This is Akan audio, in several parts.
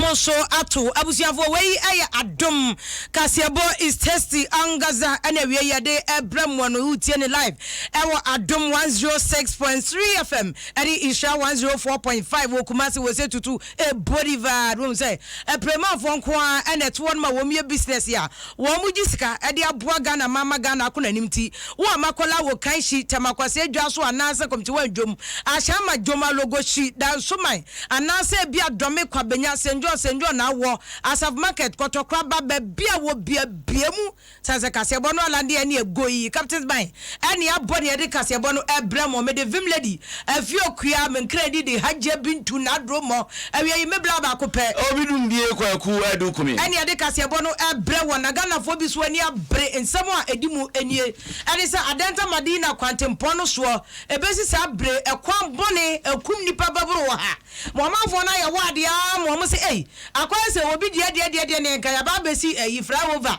Mo nso ato abusuafoɔ wei ɛyɛ Adom Kaseɛbɔ is tasty ankasa ɛna awie yɛde ɛbrɛ mo no wotie ne live ɛwɔ Adom 106.3 FM ɛne Nhyira 104.5 wɔ Kumasi wɔ sɛ tutu Bolivar wohu sɛ Ɛpremanfoɔ nko ara ɛna ɛto hɔ no ma wɔn yɛ business a wɔn gye sika ɛde aboa Ghana man ma Ghana akɔ n'anim nti wo a makɔla wɔ Kanhyi, Tema Kwasea dwa so anaasɛ Komtiwa Ndwom, Ahyɛnma Dwom, Alogohyi, Dansoman anaasɛ ebia Dɔme, Kwabenya, St John, St John Awɔ, Asaf Market, Kɔtɔkoraba, baabi a wɔ bia bia mu Sane sɛ kaseɛbɔ no ala deɛ ɛne ɛgo yi Captain's Ban ɛne abɔ ne yɛde kaseɛbɔ no ɛbrɛ mo. Mede Vim Lady, Afie Okua, me nkra didi, Hajia Bintu, Nadro Mɔ, awia yi me bla baako pɛ. Obi dum bie Kwaku Adu Kumi. Ɛne yɛde kaseɛbɔ no ɛbrɛ wɔn. Na Ghanafoɔ bi so ani abere. Nsɛm a ɛdi mu nie, ɛne sɛ Adenta Madina kwantempɔn no soɔ ɛbɛsi saa bere ɛkwan bɔne ɛkum nnipa bɛboro ɔha. Ma ɔmanfoɔ no ayɛ wɔ adeɛ ara ma wɔn se ei, akɔyɛ sɛ obi deɛ deɛ deɛ deɛ neɛ nka yɛaba abɛsi ayi flyover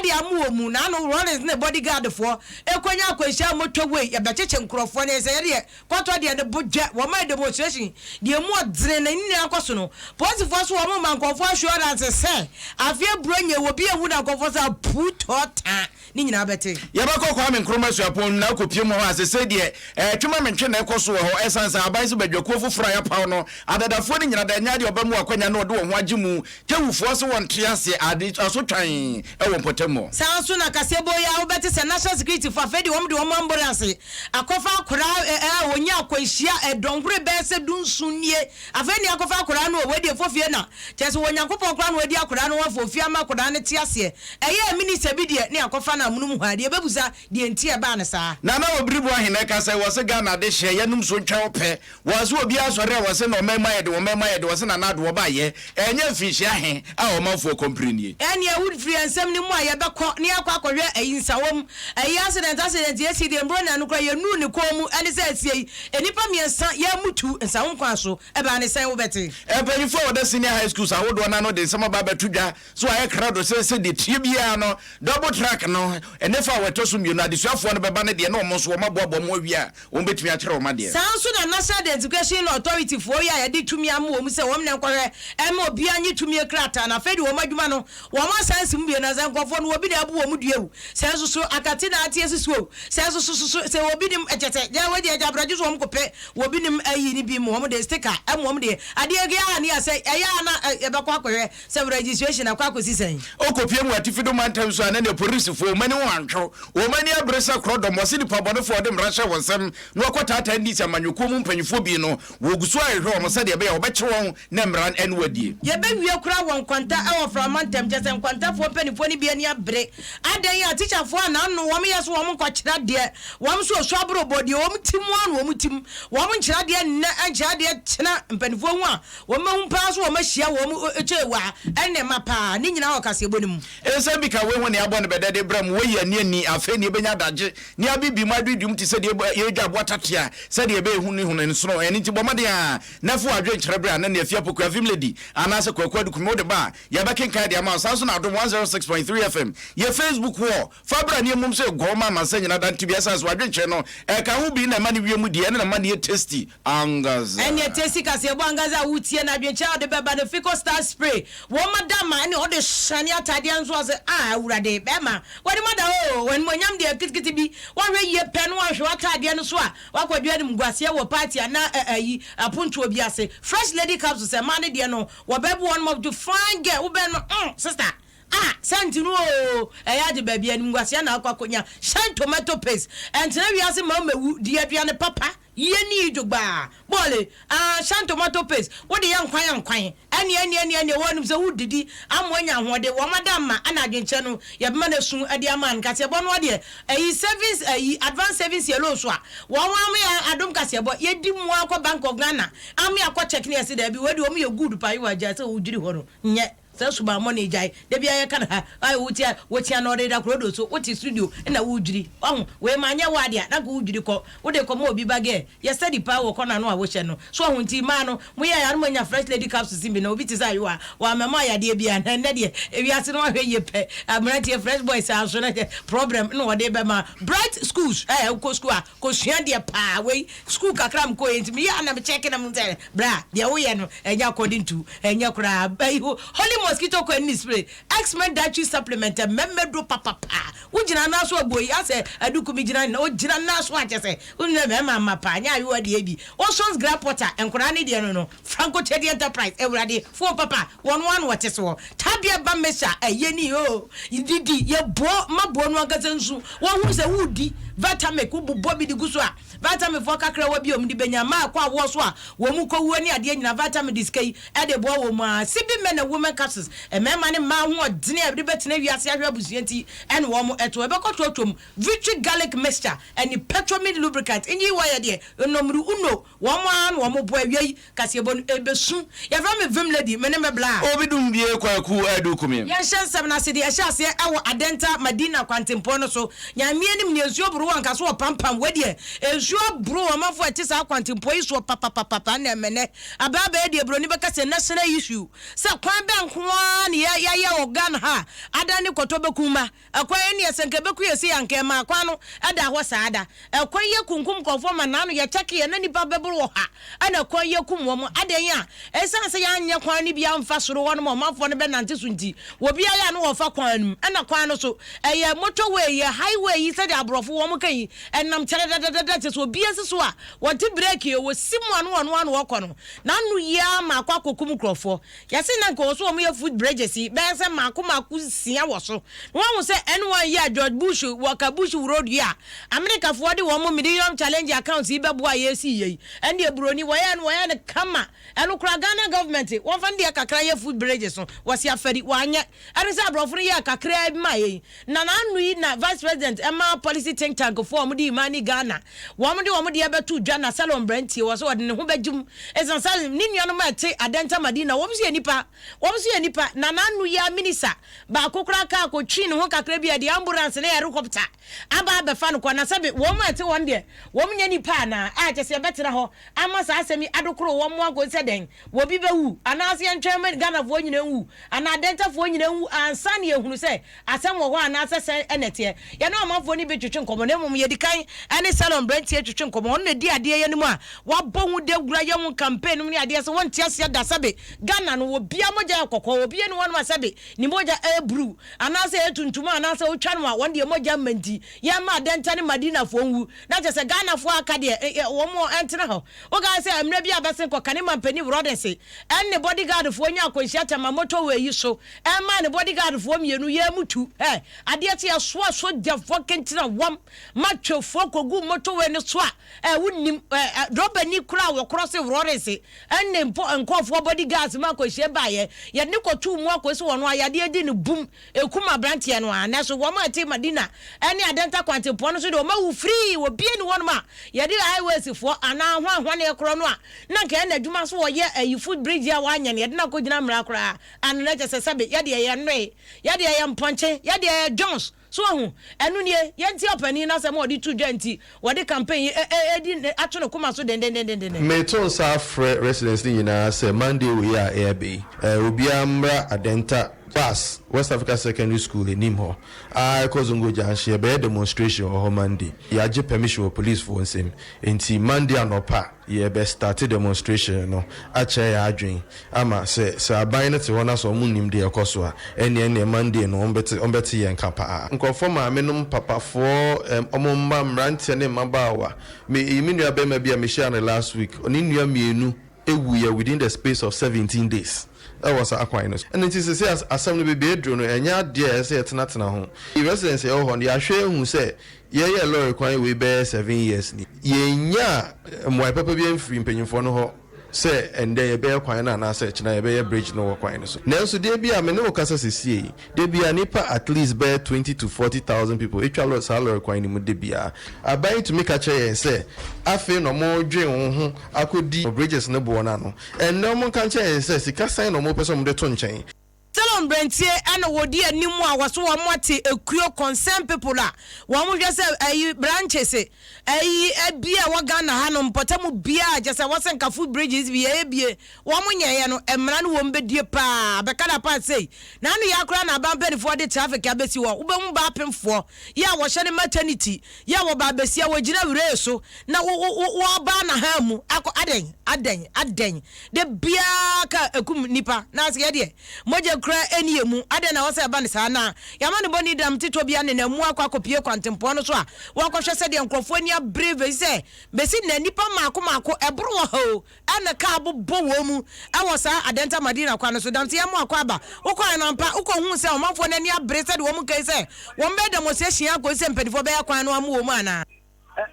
de ama wɔn mu. Naano Rawlings ne body guard foɔ ɛkɔnya akwanhyia a motorway yɛbɛkyekye nkorɔfoɔ neɛ sɛ yɛdeɛ kɔtɔ deɛ ne bo dwɛ wɔn ayɛ demonstration deɛ emu ɔdene na ne nyinaa kɔ so no polisifoɔ so wɔn ma nkorɔfoɔ assurance sɛ afeɛ buro nyɛ obi ewu na nkorɔfoɔ sɛ apuu tɔɔ taa ne nyinaa bɛte. Yɛbɛkɔ Kwame Nkrumah Suapɔn no na akɔpue mu hɔ a, sesei deɛ ɛɛ twe ma mentwe na ɛkɔ so wɔ hɔ. Ɛsiane sɛ aban so badwakuo foforɔ a yɛapaw no, adadafoɔ no nyina da nyɛ adeɛ a ɔbɛma akwanya na ɔde wɔn ho agye mu. Tewufoɔ se wɔnte aseɛ, ade asotwan wɔ mpɔtam hɔ. Saa ara nso na kaseɛbɔ yi ara wobɛte sɛ National Security foɔ afei deɛ wɔn de wɔn ambulance akɔfa akwadaa a ɔnya akwanhyia dɔnhwere bɛyɛ sɛ dunson nie. Afei nea akɔfa akwadaa no o, wei deɛ fofie na kyerɛ sɛ wɔ Nyankopɔn koraa na wadi akwadaa no ho afofie ama akwadaa no te aseɛ. Ɛyɛɛ minister bi deɛ ne akɔfa no amonom hɔ a, deɛ ɛbɛbusa deɛ nti a ɛbaa no saa. Nana Obiri Boahen ɛka sɛ wɔse Ghana adehyeɛ yɛnom nsuo ntwa wo pɛ, wɔse obiara sɔre a wɔse na ɔman mu ayɛ de ɔman mu ayɛ de wɔse Nana Addo ɔba yɛ ɛnyɛ mfinhyia he a ɔmanfoɔ kɔmpire nie. Ɛneɛ wo firi nsɛm no mu a yɛbɛkɔ ne yɛakɔ akɔhwɛ ayi nsawam ayi accident accident asi deɛ mbro na no koraa yɛnuu ne kɔn mu ɛne sɛ asie yi nnipa miensa yɛmutu nsawam kwan so ɛbaa ne sɛn wobɛte. Mpanyinfoɔ a wɔda senior high schools ahodoɔ no ano de nsɛm aba abɛto dwa So ayɛ krado sɛ sɛdeɛ ɛteɛ biara no, double track no, ɛne fa a wɔtɔ so mmienu, adesuafoɔ no bɛba no deɛ na wɔn nso wɔaboaboa wɔn ho awie a, wɔbɛtumi akyerɛ wɔn adeɛ. Saa ara nso na National Identification Authority foɔ yi a yɛde tumi ama wɔn sɛ wɔn na nkɔhwɛ mma obiara nye tumie krataa no, afei de wɔn adwuma no wɔn asan asi mu bio, na sɛ nkurɔfoɔ no obi na abu wɔn dua o, sɛ nso so akate na ate asi so o, sɛ nso so so sɛ obi nim kyɛ sɛ yɛ wei deɛ agyabrɛgye so wɔn kɔpɛ obi nim ayi no bi ma wɔn de sticker ma wɔn deɛ adeɛ yi a ne yɛ sɛ ɛyɛ a na yɛbɛkɔ akɔhwɛ Sɛ registration akɔ akɔsi sɛn? Ɔkɔpue mu atifi do mantam so a na nea polisifo, wɔn ani ho antwo, wɔn ani abere sɛ korɔdɔm, wɔse nnipa bɔnefo a wɔde mmara hyɛ wɔn nsam na wɔkɔtaataa NDC amanyɔkuo mu mpanyinfoɔ bi no, wɔgu so ara rehwehwɛ wɔn sɛdeɛ ɛbɛyɛ a wɔbɛkye wɔn na mmara ne wɔn adie. Yɛbɛwie koraa wɔ nkwanta wɔ Frama ntam, kyerɛ sɛ nkwantafoɔ mpaninfoɔ no bi ani abere. Adɛn a tikyafoɔ a n'ano wɔn yɛ so wɔn nkɔkyerɛ adeɛ, wɔn nso ɔsu aborɔbɔ deɛ wɔn ti mu ara na wɔn tim, wɔn nkyerɛ adeɛ nnɛ nkyerɛ adeɛ kyena, mpaninfoɔ hu a Wɔbɛhu paa nso wɔahyia wɔn kyewa ne mma paa, ne nyinaa wɔ kaseɛbɔ no mu. Nsɛm bi ka wei ho nea abɔ no bɛdɛ de brɛ mo, wei yɛ ani ani, afei nea ebenya adagye, nea abibi mu aduidum te sɛ deɛ yɛredwa aboa tatea, sɛdeɛ ɛbɛyɛ hu ne hunu nsono. Ɛno nti bɔ mmɔden ara na fa w'adwenkyerɛ bra na nea Afia Poku, Avim Lady, anaasɛ Kwaku Adukume wode ba a, yɛbɛkenkan de ama wo. Saa nso na Adom 106.3 FM, yɛ Facebook wɔ Fa bra ne mmom sɛ guɔ ma amansan nyinaa da nto bi ɛsiane sɛ w'adwenkyerɛ no ɛka ho bi na ɛma ne wiem di ɛne na ɛma no yɛ tasty ankasa. Ɛneɛ tasty kaseɛbɔ ankasa a wotie no adwenkyerɛ a wode bɛba no Fico star spray wɔn ada ma ɛne ɔde hyɛne ataadeɛ nso ɔse ah awurade bɛɛma w'anim ada hɔ oo animuonyam deɛ kitikiti bi woanhwɛ yie pɛ na woanhwɛ w'ataadeɛ no so a woakɔdwe animguaseɛ wɔ party anaa ayi apontoɔ bi ase Fresh lady capsules ɛmaa no deɛ no wɔbɛbo wɔn up to fine girl wobɛn no mm sister Ah sɛ nti no oo ɛyɛ agye baabi animguaseɛ na akɔ akɔnya hyɛn tomato paste ɛntena wiase ma womɛwu di aduane papa yie ne dwogbaa bɔɔle ah hyɛn tomato paste wode yɛ nkwan a nkwan ɛneɛ ɛneɛ ɛneɛ ɛneɛ wɔnim sɛ wodidi ama wanya ahoɔden wɔn ada mma ɛna adwenkyerɛ no yɛbɛma no asu ɛde ama no kaseɛbɔ no adeɛ ɛyi savings ɛyi advance savings yɛ loan so a wɔn ama yɛ adom kaseɛbɔ yɛdi mu akɔ Bank of Ghana ama yɛakɔ check ne yɛse daabi wei deɛ wɔn yɛ good paa yi wɔ agya sɛ wodwiri hɔ no nyɛ. Saa subammɔne yi gyae. Da biara yɛka no ha, ayɛ wo ti a wokyea na ɔde da krodo so, wote studio na wodwiri. Wahu? Wei manyɛ wo ade a, na nka wodwiri kɔ. Wode kɔma obi ba girl. Yɛ steady paa wɔ kɔna no a wohyɛ no. So wahu? Nti mmaa no, moyɛɛ a na moanya fresh lady capsules bi na obi te sɛ Ayowa a, wamma mo ayadeɛ biara. Na ɛnnɛ deɛ, ewiase no woahwɛ yie pɛ, mmeranteɛ fresh boys a nso na kyɛ problem na wɔde bɛma. Bright schools, ɛɛ wokɔ school a, kɔsua deɛ paa. Wei, school kakra a mekɔeɛ nti, meyɛ a na me check na mehu sɛ, bra, deɛ woyɛ no, ɛnyɛ according to Ɛnyɛ koraa bɛyi ho Holy mosquito coil ne spray X-men dietary supplement mmɛmmɛ duro papapa wo gyina nan so abuo yi asɛ aduku bi gyina na ogyina nan so akyɛ sɛ wo nyɛ mɛma mma paa nyɛ ayowa deɛ bi Osons gra porter nkoraa ne deɛ no no Franco Chedi Enterprise awurade phone papa wɔn ano wɔte soɔ Tabia ba mesa ɛyɛ ni oo didi yɛ buo ma buo no ankasa nsu wɔn hu sɛ wodi Vitamilk wo bobɔ bi de gu so a Vitamin foɔ kakrawa bi a wɔn de bɛnya, mmaa ɛkɔ awoɔ so a wɔn kɔ wuo ne adeɛ nyinaa vitamin de sika yi de boa wɔn ara. Sibi men and women capsules, mmarima ne mmaa ahoɔdene a wɔde bɛtena wiase ahwɛ abusua nti ɛna wɔn to. Ɛbɛkɔ toɔtoɔ mu, Victory garlic mixture ɛne Petromid lubricant nyi wɔyɛ deɛ nnomere uno wɔn ara na wɔn boa. Awia yi Kaseɛbɔ no ɛbɛsu. Yɛfrɛ me Vim Lady, me ne me bla. Obi dum bie Kwaku Adu Kumi. Yɛnhyɛ nsɛm no ase deɛ ɛhyɛ aseɛ ɛwɔ Adenta Madina kwantempɔn no so. Nyame anim neɛ nsuo boro wɔ anka so wɔ pampam. Wei deɛ nsuo aboro ɔmanfoɔ a ɛte saa kwantempɔn yi soɔ papapapapa ɛna ɛmɛnɛ aba abɛyɛ deɛ broni bɛka sɛ national issue sɛ kwan bɛn nko ara na yɛayɛ wɔ Ghana ha a adane kɔtɔ bɛku mma. Ɛkwan yi neɛ sɛ nka ɛbɛku yɛ sei a nka ɛmaa kwan no da hɔ saa da. Ɛkwan yi akunkum nkurɔfoɔ ma naano yɛ kyɛkeeɛ na nnipa bɛboro ɔha ɛna ɛkwan yi akum wɔn. Adɛn a ɛsiane sɛ yɛanyɛ kwan no bi amfa soro hɔ nom a ɔmanfoɔ no bɛnante so nti obiara yɛ a na wɔfa kwan no mu ɛna kwan no so ɛyɛ motor way yɛ high way yi sɛdeɛ aborɔfo wɔn ka yi ɛnam kyɛdɛdɛdɛdɛ kyɛ sɛ obiara si so a wɔte breki wɔsi mu a na wɔn ano wɔkɔ no n'ano yi ara ma akɔ akɔkum nkurɔfoɔ. Yɛse na nka ɔwɔ so wɔn yɛ foot bridges yi bɛyɛ sɛ maako maako nsia wɔ so. Na wahu sɛ N1 yi a George Bush Walker Bush road yi a Amerikafoɔ de wɔn Millennium Challenge accounts yi bɛboa a yɛresi yɛ yi, ɛndeɛ buroni wɔyɛɛ no wɔyɛɛ no kama. Ɛno koraa Ghana government wɔmfa no deɛ kakra nyɛ foot bridges no, wɔse afɛri, wɔanyɛ. Ɛne sɛ aborɔfo no yɛɛ kakraa bi maa yɛn. Na n'ano yi na Vice President ma policy think tank foɔ a wɔde Imani Ghana wɔn de wɔn deɛ bɛto dwa na Salon Brantie wɔ sɛ ɔde ne ho bɛgye mu. Ɛsiane sɛ ne nuanom a ɛte Adenta Madina wɔn nso yɛ nnipa, wɔn nso yɛ nnipa. Na n'ano yi ara Minister baako koraa kaa kɔtwii ne ho kakra bi a ɛde ambulance ne helicopter aba abɛfa no kɔ. Na sɛbe wɔn a ɛte hɔ no deɛ wɔn nyɛ nnipa anaa? A kyɛ sɛ yɛbɛtena hɔ ama saa asɛm yi adokoro wɔn akɔsi sɛ dɛn? Obi bɛwu anaasɛ yɛntwɛn ma Ghanafoɔ nyinaa nwu anaa Adentafoɔ nyinaa nwu ansa na yɛahunu sɛ asɛm wɔ hɔ anaasɛ sɛn na ɛteɛ? Yɛne ɔmanfoɔ no bi twetwe nkɔmmɔ na mmom yɛdi kan ne Salon mmeranteɛ twetwe nkɔmmɔ. Ɔno na ɛdi adeɛ yɛ no mu a wabɔ ho dawura yɛ ho campaign nom ne adeɛ sɛ wɔnte aseɛ da sɛbe Ghana no obiara mogya yɛ kɔkɔɔ, obiara nni hɔnom a sɛbe ne mogya ɛyɛ bruu anaasɛ ɛyɛ tuntum anaasɛ wotwa no a wɔn deɛ mogya mma nti yɛmma Adenta ne Madinafoɔ nwu na kyerɛ sɛ Ghanafoɔ a aka deɛ wɔn ntena hɔ. Wokae sɛ mmerɛ bi a abɛsen kɔ kane mampanin Rhodes ɛne ne bodyguard foɔ nyaa akwanhyia Tema motorway yi so ɛmaa ne bodyguard foɔ mmienu yɛɛ mu tu ɛ adeɛ kye yɛsoa sogyafoɔ kentena wɔm matwefoɔ kɔguu motorway no so a ɛ wonim ɛ drɔbani koraa a wɔkorɔse Rhodes ɛne mpo nkɔɔfoɔ bodyguards ma akwanhyia baeɛ yɛde ne kɔtoo mu akɔsi wɔn ayadeɛ di no bum Ekum abranteɛ no ara, nanso wɔn a ɛte Madina ne Adenta kwantempɔn no so deɛ wɔn awu firii, obiara nni hɔnom a yɛde highways foɔ anaa hwan hwan rekorɔ no a na anka ɛyɛ n'adwuma so wɔyɛ ayi foot bridge yi a wɔanyɛ no yɛde no akɔgyina mmara koraa ano na kyɛ sɛ sɛbe yɛdeɛ yɛ nnoe, yɛdeɛ yɛ mpɔnkye, yɛdeɛ yɛ Jones. So wahu? Ɛno nie, yɛntie ɔpanin no asɛm a ɔde too dwa nti wɔde campaign yi redi ato ne koma so dendendenden. Mereto nsa afrɛ residents no nyinaa sɛ Monday wei a ɛreba yi, obiara mmra Adenta Bus, West Africa Secondary School anim hɔ ara ɛkɔ Zongo Junction, yɛbɛyɛ demonstration wɔ hɔ Monday. Yɛagye permission wɔ police foɔ nsam, nti Monday anɔpa yɛbɛ starte demonstration no akyerɛ yɛn adwene ama sɛ sɛ aban no te hɔ na sɛ wɔn nnim deɛ ɛkɔ so a, ɛnneɛ ɛnneɛ Monday no wɔn bɛte wɔn bɛte yɛn nka paa. Nkurɔfoɔ maame nom, papafoɔ, ɛm wɔn mma, mmeranteɛ ne mmabaawa. Me me nua barima bi a mehyiaa no last week, ne nua mmienu wuiɛ within the space of 17 days wɔ saa kwan no so. Ɛno nti seesei asɛm no baabi a aduru no, ɛnyɛ adeɛ a ɛsɛ sɛ yɛtenatena ho. Residents a yɛwɔ hɔ no, yɛahwɛ ahu sɛ yɛyɛɛ lɔre kwan wei bɛyɛ 7 years ni. Yɛnnyaa mmuaeɛ papa biara mfirii mpanyimfoɔ no hɔ sɛ ɛnnɛ yɛbɛyɛ kwan no anaasɛ ɛkyena yɛbɛyɛ bridge no wɔ kwan no so. Nanso da bi a me ne wo kasa seesei yi, da biara nnipa at least bɛyɛ 20 to 40,000 people atwa lɔ saa lɔre kwan no mu da biara. Aban yi tumi ka kyerɛ yɛn sɛ afei na wɔredwen wɔn ho akɔdi bridges no boɔ no ano. Ɛnnɛ wɔnka nkyerɛ yɛn sɛ sika sɛn na wɔpɛ sɛ wɔde to nkyɛn. Sɛdeɛ John Brɛntie ɛna wɔdi anim a wɔso wɔn ate ekuo Concern People a wɔn hwɛ sɛ ɛyi branches ɛyi ɛbi a ɛwɔ Ghana ha no mpɔtam biara kyɛ sɛ wɔsɛ nka foot bridges bi yɛ ebie wɔn nyɛɛyɛ no mmara no wɔn bɛdie paa bɛka da paa sei na ano yɛ akora na aban mpanimfoɔ de traffic abɛsi hɔ. Wobɛhu baa apemfoɔ yɛ a wɔhyɛ ne maternity yɛ a wɔba abesia wɔgyina wuree so na wɔba na ha mu akɔ. Adɛn, adɛn, adɛn? De biara ka ekum nipa na ase yɛ deɛ mogya kura ɛni yɛ mu. Adɛn na wɔsɛ ɛba ne saa? Na yɛama ne bɔ ne dam titɔ bi ane na mu akɔ akɔpie kwantempɔn no so a wɔakɔhwɛ sɛdeɛ nkurɔfoɔ ani abere vɛsi sɛ bɛsi na nipa maako maako ɛboro wɔ ha o, ɛna kaa bobɔ wɔn mu ɛwɔ saa Adenta Madina kwan no so. Damte yɛn mo akɔ aba wokɔ ɛno ampa wokɔ hu sɛ ɔmanfoɔ n'ani abere sɛdeɛ wɔn nkae sɛ wɔn bɛyɛ demonstration akɔ sɛ mpanimfoɔ bɛyɛ kwan no ama wɔn mu anaa?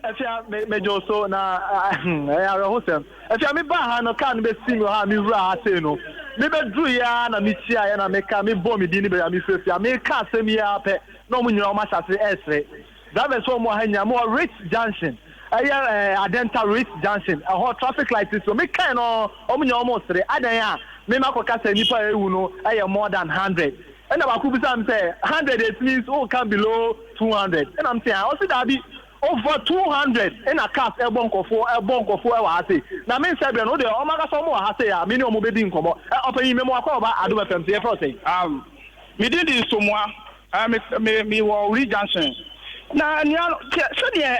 Ɛfia, megye wo so na ɛyɛ awerɛhosɛm. Ɛfia, mebaa ha no, kaa no bɛsi mi wɔ ha a mewura ha sei no, mebɛduru yi ara na mekyiaeɛ na meka mebɔɔ me din ne baabi a mefirafira. Meka asɛm yi ara pɛ na ɔmo nyinaa ɔmo ahyɛ ase ɛresere. Drivers a ɔmo wɔ ha nyinaa, mewɔ Ritz Junction, ɛyɛ Adenta Ritz Junction, ɛhɔ traffic light si so. Mekae no, ɔmo nyinaa ɔmo resere. Adan a mema kɔka sɛ nnipa a ɛwu no ɛyɛ more than 100. Ɛna baako bisa me sɛ 100, it means woka below 200? Ɛna m sɛ a ɔsi daabi, over 200 ɛna cars ɛbɔ nkɔfoɔ, ɛbɔ nkɔfoɔ ɛwɔ ha se. Na me nsɛ brɛ no deɛ, ɔmo akasa ɔmo wɔ ha se a me ne ɔmo bɛdi nkɔmɔ. Ɛ ɔpanyin mɛmo akɔ ɔba Adom FM sɛ yɛfrɛ ɔsɛn. Me din de Somoa. Me wɔ Wuri Junction. Na nua sɛdeɛ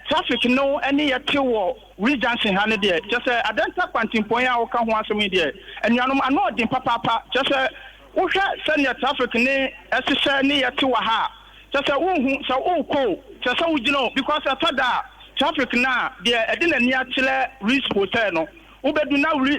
traffic no ne yɛte wɔ Wuri Junction ha no deɛ, kyerɛ sɛ Adenta kwantempɔn yi a woka ho asɛm yi deɛ, anuanom, ano ɔden papaapa. Kyerɛ sɛ wohwɛ sɛdeɛ traffic ne ɛhyehyɛ ne yɛte wɔ ha a, kyerɛ sɛ wonhu sɛ wokɔ o, kyerɛ sɛ wogyina o, because ɛtɔ da a traffic no a deɛ ɛde n'ani akyerɛ Ritz Hotel no, wobɛdu na wuri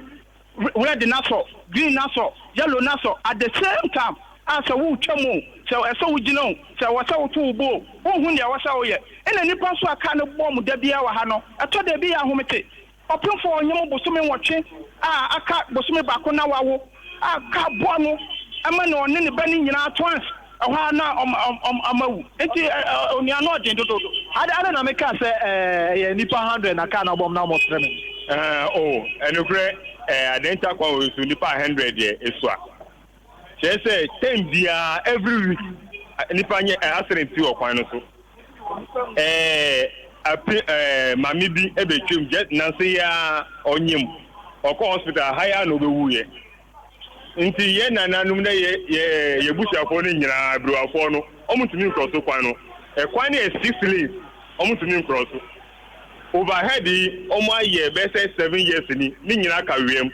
red na sɔ, green na sɔ, yellow na sɔ at the same time a sɛ wotwa mu o, sɛ ɛsɛ wogyina o, sɛ ɛwɔ sɛ woto wo bo o, wonhu deɛ ɛwɔ sɛ woyɛ. Ɛna nnipa nso a kaa no bɔ mu da biara wɔ ha no, ɛtɔ da bi yɛ ahomete. Ɔpemfoɔ a ɔnyem bosome 8 a aka bosome baako na wawo a kaa bɔ no ɛma no ɔne ne ba no nyinaa twans ɛhɔ a na ɔma wu. Nti onua no ɔden dododo. Ade na meka sɛ ɛyɛ nipa 100 na kaa na ɔbɔm na ɔmo sere me. O ɛnokorɛ, Adenta kwan wɔ so nipa 100 deɛ esua. Kyerɛ sɛ term biara, every week nipa nyɛ accident si wɔ kwan no so. Ape maame bi ɛbɛtwam just nansa yi a ɔnyim ɔkɔ hospital ha yi a na ɔbɛwu yɛ. Nti yɛn nananom na yɛ busuafoɔ no nyinaa, aburuwafoɔ no, ɔmo ntumi nkorɔ so kwan no. Ɛkwan no yɛ six lanes, ɔmo ntumi nkorɔ so. Overhead yi ɔmo ayɛ bɛyɛ sɛ 7 years ni, ne nyinaa ka wiem.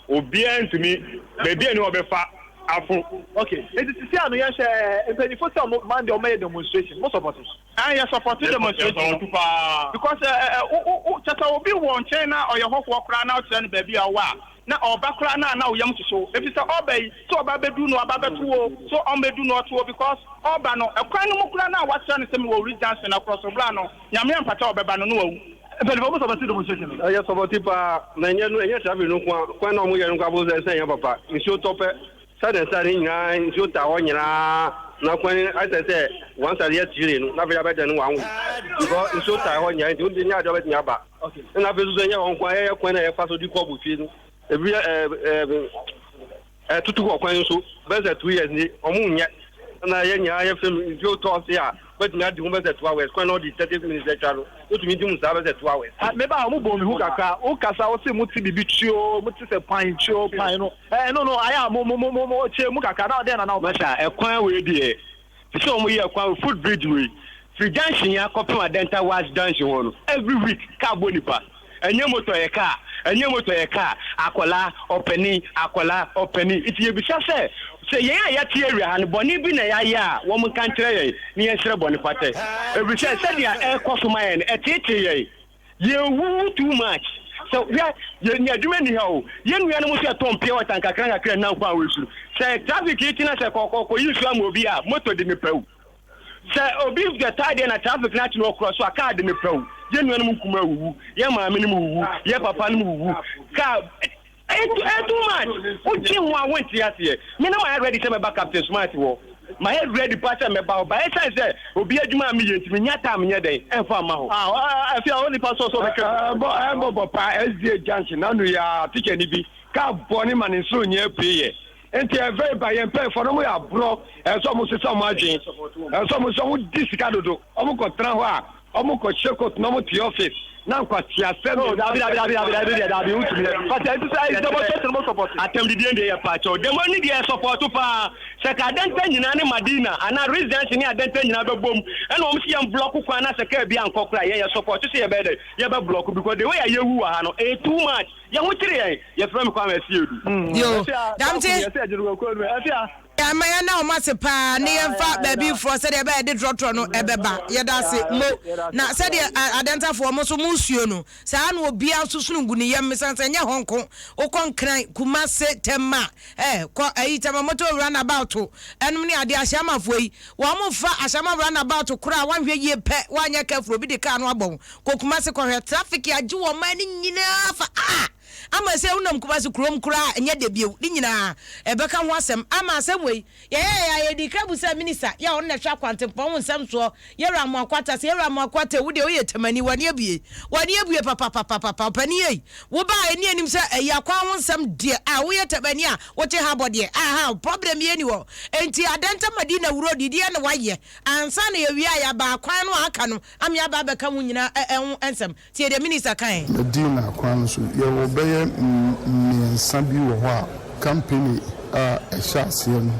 Obiara ntumi baabi a ne ɔbɛfa afo. Okay, eti sisi ano yɛn hwɛ mpanyinfo sɛ ɔmo Monday ɔmo yɛ demonstration, mo support? Yɛ support demonstration no paa. Because ɛ ɛ wo wo kyɛ sɛ obi wɔ nkyɛn na ɔyɛ hɔhoɔ koraa na ɔkyerɛ no baabi a ɔwɔ a na ɔba koraa na ɔyam soso efi sɛ ɔba yi sɛ ɔba bɛdu no ɔba bɛto wo so ɔmbɛdu no ɔto wo because ɔba no ɛkwan no mu koraa na wakyerɛ no sɛ mewɔ Wuri Junction na korɔ so bla no Nyame ampata ɔbɛba no na wawu. Mpanyinfo, mo support demonstration no? Ɛyɛ support paa na ɛnyɛ no, ɛnyɛ traffic no nko a, kwan na ɔmo yɛ no nko abo sɛ ɛsɛ ɛnyɛ papa. Nsuo tɔ pɛ, sɛdeɛ nsa ne nyinaa nsuo ta hɔ nyinaa na kwan ayɛ sɛ one side yɛ tiri no na afei abɛda no one way because nsuo ta hɔ nyinaa, nti wode nyɛ adeɛ ɔbɛtumi aba. Ɛna afei nso ɛnyɛ hɔ nko a, ɛyɛ kwan na yɛfa so de kɔ Bofie no, ebi ɛɛ ɛtutu hɔ kwan nso bɛyɛ sɛ 2 years ni ɔmo nyɛ, ɛna yɛ nyinaa yɛ fam. Nsuo tɔ se a bɛtumi adi ho bɛyɛ sɛ 2 hours. Kwan na ɔde 30 minutes atwa no, wotumi di mu saa bɛyɛ sɛ 2 hours. Meba a ɔmo bɔ mi hu kakra. Wo kasa wo se mo te bibi tuo, mo te sɛ pan tuo pan no, ɛno no ayɛ a mo kyerɛ mu kakra na ɔdɛn na wo. Masa, ɛkwan wei deɛ te sɛ ɔmo yɛ kwan foot bridge wei firi junction yɛn akɔpem Adenta Was junction hɔ no, every week kaa bɔ nipa. Ɛnyɛ motor yɛ kaa, ɛnyɛ motor yɛ kaa, akɔlaa ɔpanin, akɔlaa ɔpanin. Nti yɛbisa sɛ yɛn a yɛte area ha no, bɔne bi na yɛayɛ a wɔn nka nkyerɛ yɛn ne yɛnsrɛ bɔne fatɛ, efisɛ sɛdeɛ ɛrekɔ so ma yɛn no, ɛteetee yɛn. Yɛwuwu too much. Sɛ hwɛ, yɛ ní adwuma ni ha o, yɛn nuanom nso ɛtɔn pure water nkakra nkakra nam kwan wɔ esuru. Sɛ traffic yi tena sɛ kɔkɔkɔ yi nsuo ama obi a, moto de ne pɛw. Sɛ obi yɛ taa deɛ na traffic na akyi na ɔkorɔ so a, kaa de ne pɛw. Yɛn nuanom nkuma wuwu, yɛn maame nom wuwu, yɛn papa nom wuwu. Kaa ɛyɛ too much. Wogye ho a wonte aseɛ. Me na mayɛ ready sɛ mɛba Captain Smart wɔ, mayɛ ready pa sɛ mɛba hɔ ba. Ɛsiane sɛ obi adwuma a meyɛ nti menya time nyɛ dɛn ɛmfa mma hɔ. Afei a onipa sɔ so bɛtwa. Ɛbɔ bɔ paa. SDA junction nanu yɛ a teacher ni bi kaa bɔ ne ma ne nsoro nyɛ apue yɛ. Nti ɛyɛ very bad. Yɛn mpanyinfoɔ no ɔmo yɛ aborɔ. Ɛsɛ sɛ ɔmo sesa ɔmo adwene. Ɛsɛ sɛ ɔmo sɛ ɔmo di sika dodo. Ɔmo kɔ tena hɔ a ɔmo kɔ hyɛ coat na ɔmo te office na nkwaseasɛm. No, dabi dabi dabi dabi dabi deɛ dabi wotumi dɛ. But ɛnti sɛ ɛyi demonstration mo support. Atɛmdidie deɛ yɛ paakyɛw. Demo no deɛ yɛ support paa. Sɛ ka Adenta nyinaa ne Madina anaa Residence ne Adenta nyinaa bɛbom ɛna wɔn se yɛn block kwan na sɛ car bi ankɔ koraa yɛn yɛ support sɛ yɛbɛyɛ dɛn yɛbɛ block because the way a yɛwu wɔ ha no ɛyɛ too much. Yɛn ho kyere yɛn. Yɛfrɛ me Kwame Asiedu. Yo, Damte. Ɛma yɛn na wɔn ase paa ne yɛn fa baabi forɔ sɛdeɛ ɛbɛyɛ de trɔtrɔ no ɛbɛba. Yɛda ase mo na sɛdeɛ adɛntafoɔ mo nso mo suo no saa na obiara nso sunu gu ne yam mesan sɛ nyɛ hɔ nko wokɔ Nkran, Kumase, Tema eh kɔ ayi Tema motor roundabout ɛnom ne adeɛ Ahyɛamafoɔ yi wɔn fa Ahyɛama roundabout koraa wanhwɛ yie pɛ wanyɛ careful obi de car no abɔ wo Kɔ Kumasi kɔhwɛ traffic agye wɔ ɔman no nyinaa fa ah ama sɛ wonam Kumasi kurom koraa ɛnyɛ dɛ bio ne nyinaa ɛbɛka ho asɛm ama asɛm wei yɛyɛɛ a yɛdii kan busaa minista yɛ a ɔno na ɛhwɛ akwantempɔn ho nsɛm soɔ Yɛwura Amoako Atta sɛ Yɛwura Amoako Atta wo deɛ woyɛ tamani w'ani abue w'ani abue papapapapa ɔpanin ei wobaa ɛni anim sɛ ɛyi akwan ho nsɛm deɛ a woyɛ tamani a wote ha bɔ deɛ aha problem yɛ ni hɔ enti Adenta Madina wuro deɛ na wayɛ ansa na yɛwie a yɛaba akwan no a aka no Ame aba abɛka wo nyina ho nsɛm. Tie deɛ minista kae. Medina kwan no so, yɛwɔ bɛyɛ mmiɛnsa bi wɔ hɔ a company a ɛhyɛ aseɛ no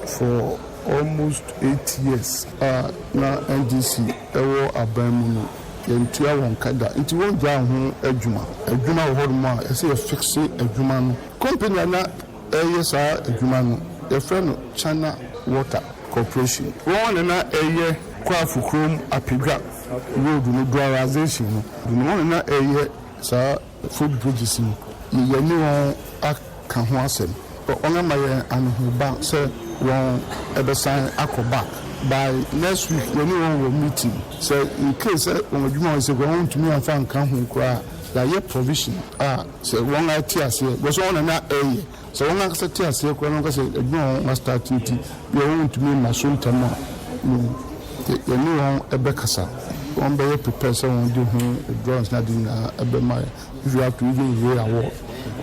for almost 8 years a na NDC wɔ aban mu no yɛntua wɔn ka da nti wɔngyaa ho adwuma. Adwuma wɔ hɔnom a ɛsɛ yɛ fixe adwuma no. Company a na ɛreyɛ saa adwuma no yɛfrɛ no China Water Corporation. Wɔn na na ɛreyɛ Kwafo kurom Apedwa road no dualization no, wɔn na na ɛreyɛ saa foot bridges no. Yɛne wɔn aka ho asɛm. Wɔn ama yɛn anohoba sɛ wɔn bɛsan akɔ back by next week. Yɛne wɔn wɔ meeting sɛ in case sɛ wɔn adwuma wɔn sɛ wɔn ntumi amfa nka ho koraa, yɛayɛ provision a sɛ wɔn ate aseɛ because wɔn na na ɛreyɛ. Sɛ wɔn ankasa te aseɛ koraa na wɔka sɛ adwuma a wɔn astarte nti bia wɔn ntumi mma so ntɛm a, yɛne wɔn bɛkasa. Wɔn bɛyɛ prepare sɛ wɔn de ho drawings ne ade nyinaa bɛma yɛn if we have to even re-award,